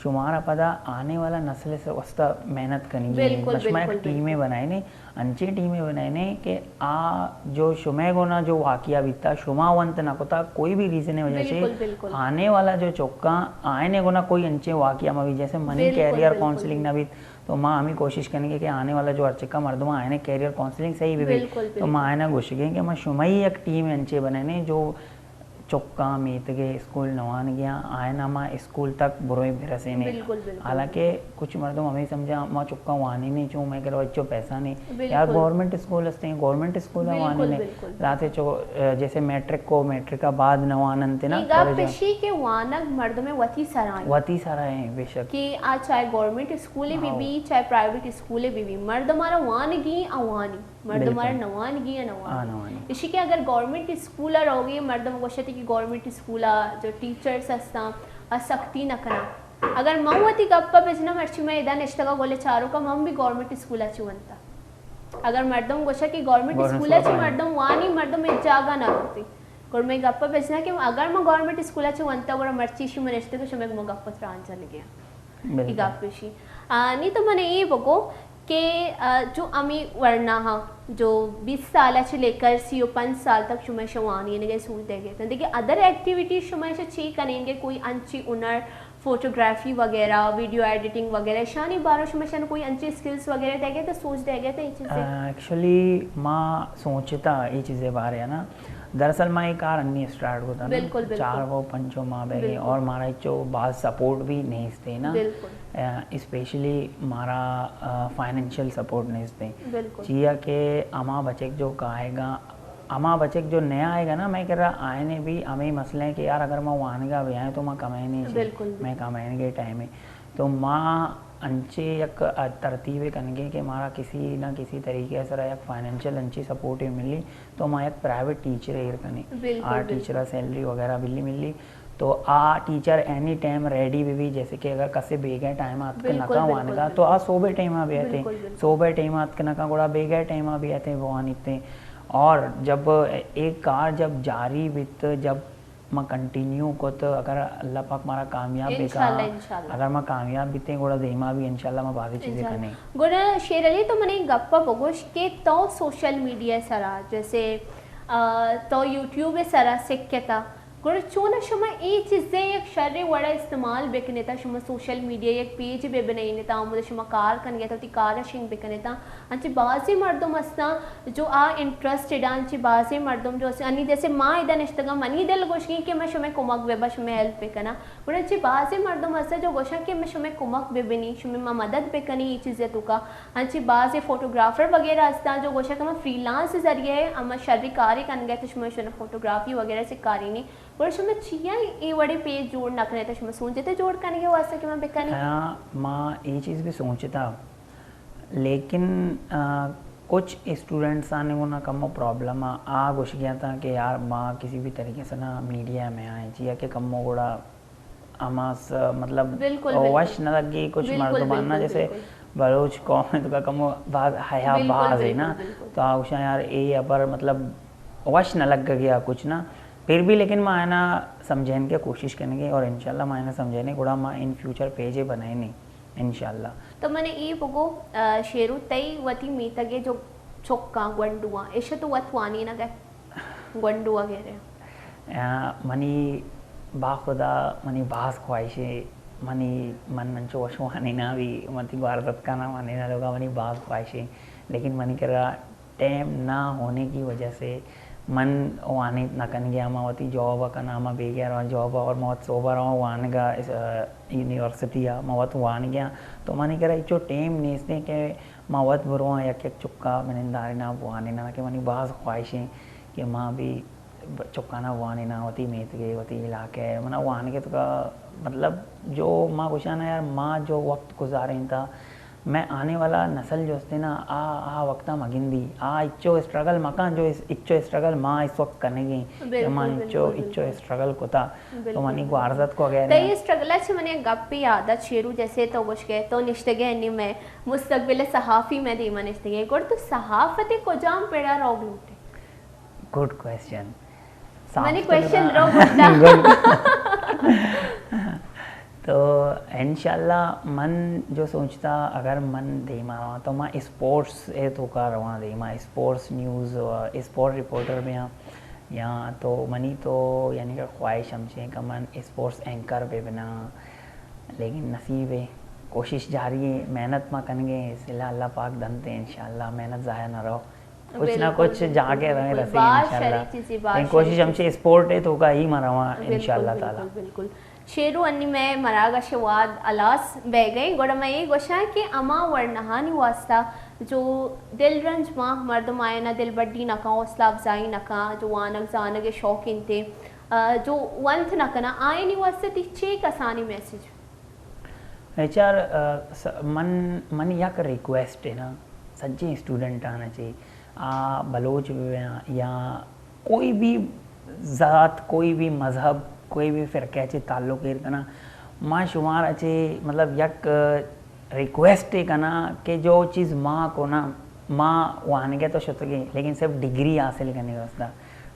شمارا پدا آنے والا نسل سے واسطہ محنت کنگی۔ بالکل، بس ما یک بالکل، ٹیمے بالکل۔ بنائینے، انچیں ٹیمے بنائینے کہ آ جو شمئے گونا جو واقعہ بیتا، شما ونت نہ کتا، کوئی بھی ریزن وجہ سے بالکل، بالکل۔ آنے والا جو چکاں آئینے گونا کوئی انچیں واقعہ مہ بیت، جیسے منی بالکل، کیریئر بالکل، کونسلنگ نہ بالکل۔ بیت، تو ما ہمیں کوشش کنگے کہ آنے والا جو ہر چکا مردم آئینے کیریئر کونسلنگ صحیح بھی بیت۔ بالکل، تو ما بالکل۔ آئینا گوشگیں کہ ما شمئی یک ٹیم انچے بنینے جو چکاں میتگے اسکول نوانگیاں آئینا ما اسکول تک بروئے برسینے۔ بالکل، بالکل۔ حالانکہ کچھ مردم ہمیں سمجھا ما چکاں وانینے چوں مئے کرا ہچو پیسہ نہیں۔ بالکل۔ یار گورنمنٹ اسکول ہستے ہیں، گورنمنٹ اسکول بالکل، وانینے۔ بالکل۔ لاتے چو، جیسے میٹرک کو، میٹرک کا بعد نواننتے نا، اے گپ کالج اشی کہ وانگ مردم وتی سرا ہیں۔ وتی سرا ہیں، بے شک۔ کہ آ چاہے گورنمنٹ اسکول بی ہاؤ۔ بی، چاہے پرائیویٹ اسکول بی بی، مردم آرا وانگی آ وانی۔ مردم بالکل۔ آرا نوانگی آ نوانی۔ آ نوانی۔ اشی کہ اگر گورنمنٹ اسکول آ روگی، مردم گوشتی کہ گورنمنٹ اسکول آ جو ٹیچرز ہستاں، آ سختی نہ کناں۔ اگر من وتی گپ ء بجناں، مرچی من ادا نشتگا گل چاروکا، من بھی گورنمنٹ اسکول ء چہ ونتا۔ اگر مردم گوشا کہ گورنمنٹ گورنمنٹ اسکول ء چہ اسکول ء مردم وانی، مردم ہچ جاگہ نہ روتی۔ گڑا من گپ ء بجناں کہ اگر من گورنمنٹ اسکول ء چہ ونتا، گڑا مرچی شی من نشتگ، شمئے گما گپ ء تران جنگے۔ بالکل۔ ای گپ اشی۔ آ، نی تو من اے بگو کہ، آ، جو امی ورنا ہاں، جو بیست سال چہ لے کر سی و پنچ سال تک شما شوانی نگے سوچ دے گے۔ دیکھیں ادر ایکٹیویٹی شما چی کنیں گے، کوئی انچی ہنر فوٹوگرافی وغیرہ، ویڈیو ایڈیٹنگ وغیرہ، اشانی بارو شما شان کوئی انچیں اسکلز وغیرہ دے گئے تو سوچ دے گئے تو یہ چیزیں؟ ایکچولی ما سوچتا یہ چیزیں بارے ہے نا، دراصل ما یہ کار انی اسٹارٹ ہوتا نا، بالکل، بالکل۔ چار و پنچو ماہ بہ گئے بالکل۔ اور مارا چو باز سپورٹ بھی نہیں تھے نا۔ بالکل۔ اسپیشلی مارا فائنینشل سپورٹ نہیں تھے۔ بالکل۔ چیا کہ اما بچک جو کائے گا، ہما بچک جو نیا آئے گا نا، میں کرا آئینے بھی ہمیں مسئلہ ہے کہ یار اگر میں وانگا بھی آئیں تو میں کمائے نہیں چاہیے، بالکل، میں بالکل۔ کمائے کے ٹائم ہے۔ تو ماں انچیں یک ترتیبے کنگیں کہ مارا کسی نہ کسی طریقے سرا یک فائنینشل انچیں سپورٹے ملی، تو ما یک پرائیویٹ ٹیچرے ایر کنیں۔ آ ٹیچرا سیلری وغیرہ بلی ملی، تو آ ٹیچر اینی ٹائم ریڈی بہ بی، جیسے کہ اگر کسے بیگہ ٹائم اتک نکا وانگا، تو آ صبح ٹائما بیاتے، صبح ٹائما اتک نکا، گڑا بیگہ ٹائما بیاتے بوانیتے۔ اور جب ایک کار جب جاری بیت، جب ما کنٹینیو کت، اگر اللہ پاک مارا کامیاب بکا، اگر ما کامیاب بیتیں، گڑا دیما بھی انشاءاللہ ما بازی چیزیں کنیں۔ گڑا شیر علی، تو منے گپا بگوش کہ تو سوشل میڈیا سرا، جیسے، آ، تو یوٹیوب سرا سکھتا، گڑا چونا شما اے چیزے یک شریں وڑا استعمال بکنتا، شما سوشل میڈیا یک پیج بہ بنینتا، ہمودا شما کار کنگتا، وتی کارا شنگ بکنتا، انچیں بازیں مردم ہستاں جو آ انٹرسٹڈ آں، انچیں بازیں مردم جو ہستاں، انی جیسے ما ادا نشتگاں، منی دل گوشگیں کہ من شمئے کمک بہ باں، شمئے ہیلپ بہ کناں، گڑا انچیں بازیں مردم ہستاں جو گوشاں کہ من شمئے کمک بہ بنی، شمئے ما مدد بہ کنی اے چیزے توکا۔ انچیں بازیں فوٹوگرافر وغیرہ ہستاں جو گوشاں کہ من فری لانس ذریعہ ہما شری کارے کنگا تو شما شنا فوٹوگرافی وغیرہ سکارینی۔ گڑا شما چیا اے وڑیں پیج جوڑ نہ کنئے؟ تو شما سوچتے جوڑ کنگے واسطہ کہ من بکنی؟ ہاں، ما اے چیز بھی سوچتا، لیکن، آ، کچھ اسٹوڈنٹس آنے گونا کمو پرابلم آ، آ گوشگیا تھا کہ یار ما کسی بھی طریقے سے نا میڈیا میں آئیں، چیا کہ کمو گڑا ہما س-، مطلب، وش نہ لگی کچھ مردمان نا، جیسے بلوچ قوم ہے تو کا کمو باز حیا باز ہے نا، تو آ گوشاں یار اے اپر مطلب وش نہ لگ گیا کچھ نا، پھر بھی لیکن ما ہے نا سمجھین کے کوشش کریں گے اور انشاءاللہ ما ہے نا سمجھینے گڑا ما ان فیوچر پیجے بنائیں نہیں انشاءاللہ۔ تو منے اے بگو، آ، شیرو تئی وتی میتگے جو چکاں گونڈواں، ایشا تو وت وانی نہ گئے؟ گونڈو وغیرہ۔ آ، منی باخدا منی باز خواہشیں، منی من انچو وش وانیناں بھی، وتی گوارزتکاناں وانیناں لوگا منی باز خواہشیں، لیکن منی کرا ٹائم نہ ہونے کی وجہ سے من وانینت نہ کنگیا، ما وتی جاب کناں، ما بیگہ رواں جاب اور ما وت صوبہ رواں وانگا، اس، آ، یونیورسٹی آ ما وت وانگیا، تو منی کرا ہچو ٹائم نیستیں کہ ما وت برواں یک یک چکا بننداریناں بوانیناں کہ منی باز خواہشیں کہ ما بھی چکانا وانیناں وتی میتگے وتی علاقے منا وانگے تو کا مطلب جو ما گوشانا یار ما جو وقت گزارینتا میں آنے والا نسل جو استے نا آ، آ وقتا مگندی آ اچو اسٹرگل مکان جو اس، اچو اسٹرگل ما اس وقت کنگیں یا ما اچو، اچو اسٹرگل کتا تو منی گوارزت کو اگر تئی اسٹرگل اچ منے گپے یاد ات شیرو جیسے تو گوش گئے تو نشتگے انی میں مستقبل صحافی میں دیما نشتگے، گڑ تو صحافت کجام پڑا روگ لوٹے؟ Good question. منی کویسچن رو بوتا۔ تو انشاءاللہ من جو سوچتا اگر من دیما رواں تو ما اسپورٹس اے توکا رواں دیما، اسپورٹس نیوز، اسپورٹ رپورٹر بیاں یا تو منی تو یعنی کہ خواہش ہمشیں کہ من اسپورٹس اینکر بہ بناں۔ لیکن نصیب ہے، کوشش جاری ہے، محنت ما کنگے، سلا اللہ پاک دنتے، انشاءاللہ محنت ضائع نہ رو، کچھ نہ کچھ جا کے رہے رسے انشاءاللہ۔ کوشش ہمشی اسپورٹ ہے تو کا ہی ما رواں انشاءاللہ تعالی۔ بالکل۔ شیرو انی میں مراگش واد الاس بہ گئے، گوڑا میں یہ گوشاں کہ اما ورنہانی واسطہ جو دل رنج ما مردم آئے نہ دل بڈی نہ کاں، حوصلہ افزائی نہ کاں، جو وانگ زانگ شوق انتے، آ، جو ونت نہ کناں، آیانی واسطہ تئی چے کسانیں میسج؟ ایچ آر، آ، س-، من، من یک ریکویسٹ ہے نا، سجیں اسٹوڈنٹ آنا چاہیے، آ، بلوچ بھی ہیں یا کوئی بھی ذات، کوئی بھی مذہب، کوئی بھی فرقہ چے تعلق ایر کنا، ما شمار اچے مطلب یک ریکویسٹ اے کنا کہ جو چیز ما کو نا، ما وانگے تو شتگے، لیکن صرف ڈگری حاصل کرنے کے واسطہ۔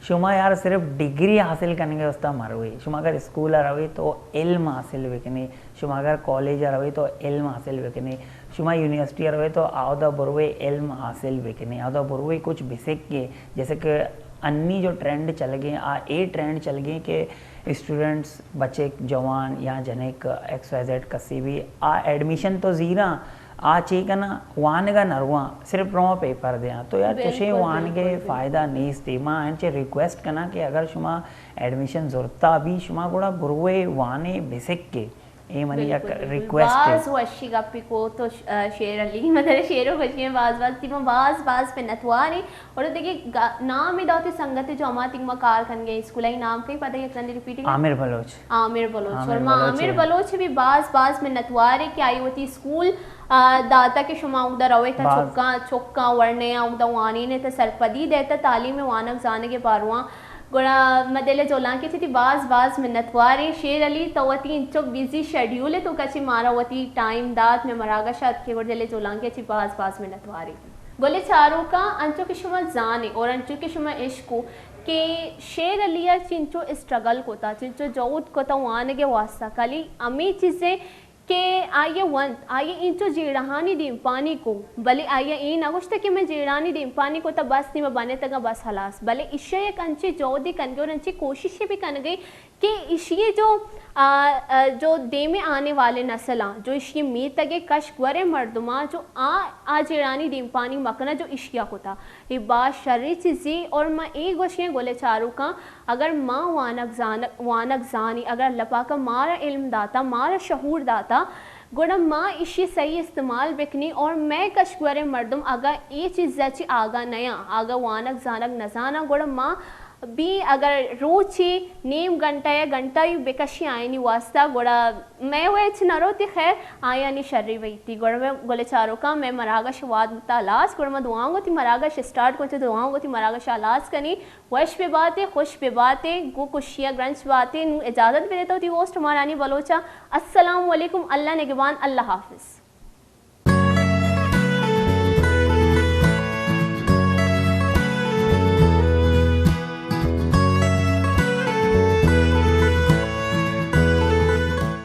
شما یار صرف ڈگری حاصل کنگے استا مروے۔ شما اگر اسکول ء روے تو علم حاصل بکنے، شما اگر کالج ء روے تو علم حاصل بکنے، شما یونیورسٹی ء روے تو آودا بروے علم حاصل بکنے، آودا بروے کچھ بسکے۔ جیسے کہ انی جو ٹرینڈ چلگے آ اے ٹرینڈ چلگے کہ اسٹوڈنٹس بچک جوان یا جنک ایکس وائی زیڈ کسی بھی آ ایڈمیشن تو زیراں آ چے کناں؟ وانگ ء نہ رواں، صرف رواں پیپر دیاں۔ تو یار چشیں وانگ ء فائدہ نیست۔ ما انچیں ریکویسٹ کناں کہ اگر شما ایڈمیشن زرتا بھی، شما گڑا بروے وانے بسکے۔ اے منی یک بالکل، بالکل۔ ریکویسٹ ہے۔ باز وشی گپی کو تو ش-، آ، شیر علی، مطلب شیر و گوشی ہیں، باز باز تیما باز باز منتوار ہیں۔ اور دیکھیں گا-، نام ہی داتے سنگت جو ہما تیما کار کنگے، اسکول ہی نام کئی پتہ یک رندی ریپیٹ۔ عامر بلوچ۔ عامر بلوچ۔ عامر اور ما بلوچ عامر ہے۔ بلوچ بھی باز باز منتوار ہے کہ آئی وتی اسکول، آ، داتا کہ شما اودا روے تا باز۔ چکاں، چکاں ورنے اودا وانینے تا سرپدی دیتا تعلیم وانگ زانگے باروان۔ گڑا ما دل ء جولانکے چہ تئی باز باز منتوار ایں شیر علی، تو وتی انچو بزی شیڈیول ء توکا چہ مارا وتی ٹائم دات، مئے مراگش ء اتکے، گڑا دل ء جولانکے چہ باز باز منتوار ایں۔ گل ء چاروکاں، انچو کہ شما زان ئے اور انچو کہ شما اشکو کہ شیر علی ء چنچو اسٹرگل کتا، چنچو جہد کتا وانگ ء واسطہ، کلی ہمے چیزیں کہ آئی ء ونت، آئی ء اینچو جیڑہانی دیمپانی کو، بلے آئی ء اے نہ گوشتہ کہ من جیڑہانی دیمپانی کو تہ بس نی من بنتگاں بس ہلاس، بلے ایشی ء یک انچیں جہدے کنگے اور انچیں کوششے بھی کنگے کہ ایشی ء جو، آ، آ، جو دیمے آنے والے نسلاں، جو ایشی ء میتگ ء کش گورے مردماں جو آ، آ جیڑہانی دیمپانی مکنہ جو ایشی ء کتا، اے باز شریں چیزے اور من اے گوشیں گل ء چاروکاں، اگر ما وانگ زان-، وانگ زانی، اگر اللہ پاک ء مارا علم داتا، مارا شعور داتا، گڑا ما ایشی صحیح استعمال بکنی اور مئے کشگوریں مردم اگاں اے چیز ء چی آگاہ نیاں، آگاہ وانگ زانگ نزاناں، گڑا ما بھی اگر روچے نیم گھنٹہ یا گھنٹہ ہی بکشی آئینی واسطہ، گڑا مئے ویچ نہ روتی، خیر آیانی شری بیتی۔ گڑا مئے گل چاروکاں مئے مراگش واد بتا لاس، گڑا ما دعاؤں گو تی مراگش اسٹارٹ کو، چہ دعاؤں گو تی مراگش آلاس کنی۔ وش بہ باتے، خوش بہ باتے، گوں خوشی ء گرنچ باتے۔ نوں اجازت بدے تو وتی ہوسٹ مارانی بلوچ ء۔ السلام علیکم، اللہ نگبان، اللہ حافظ۔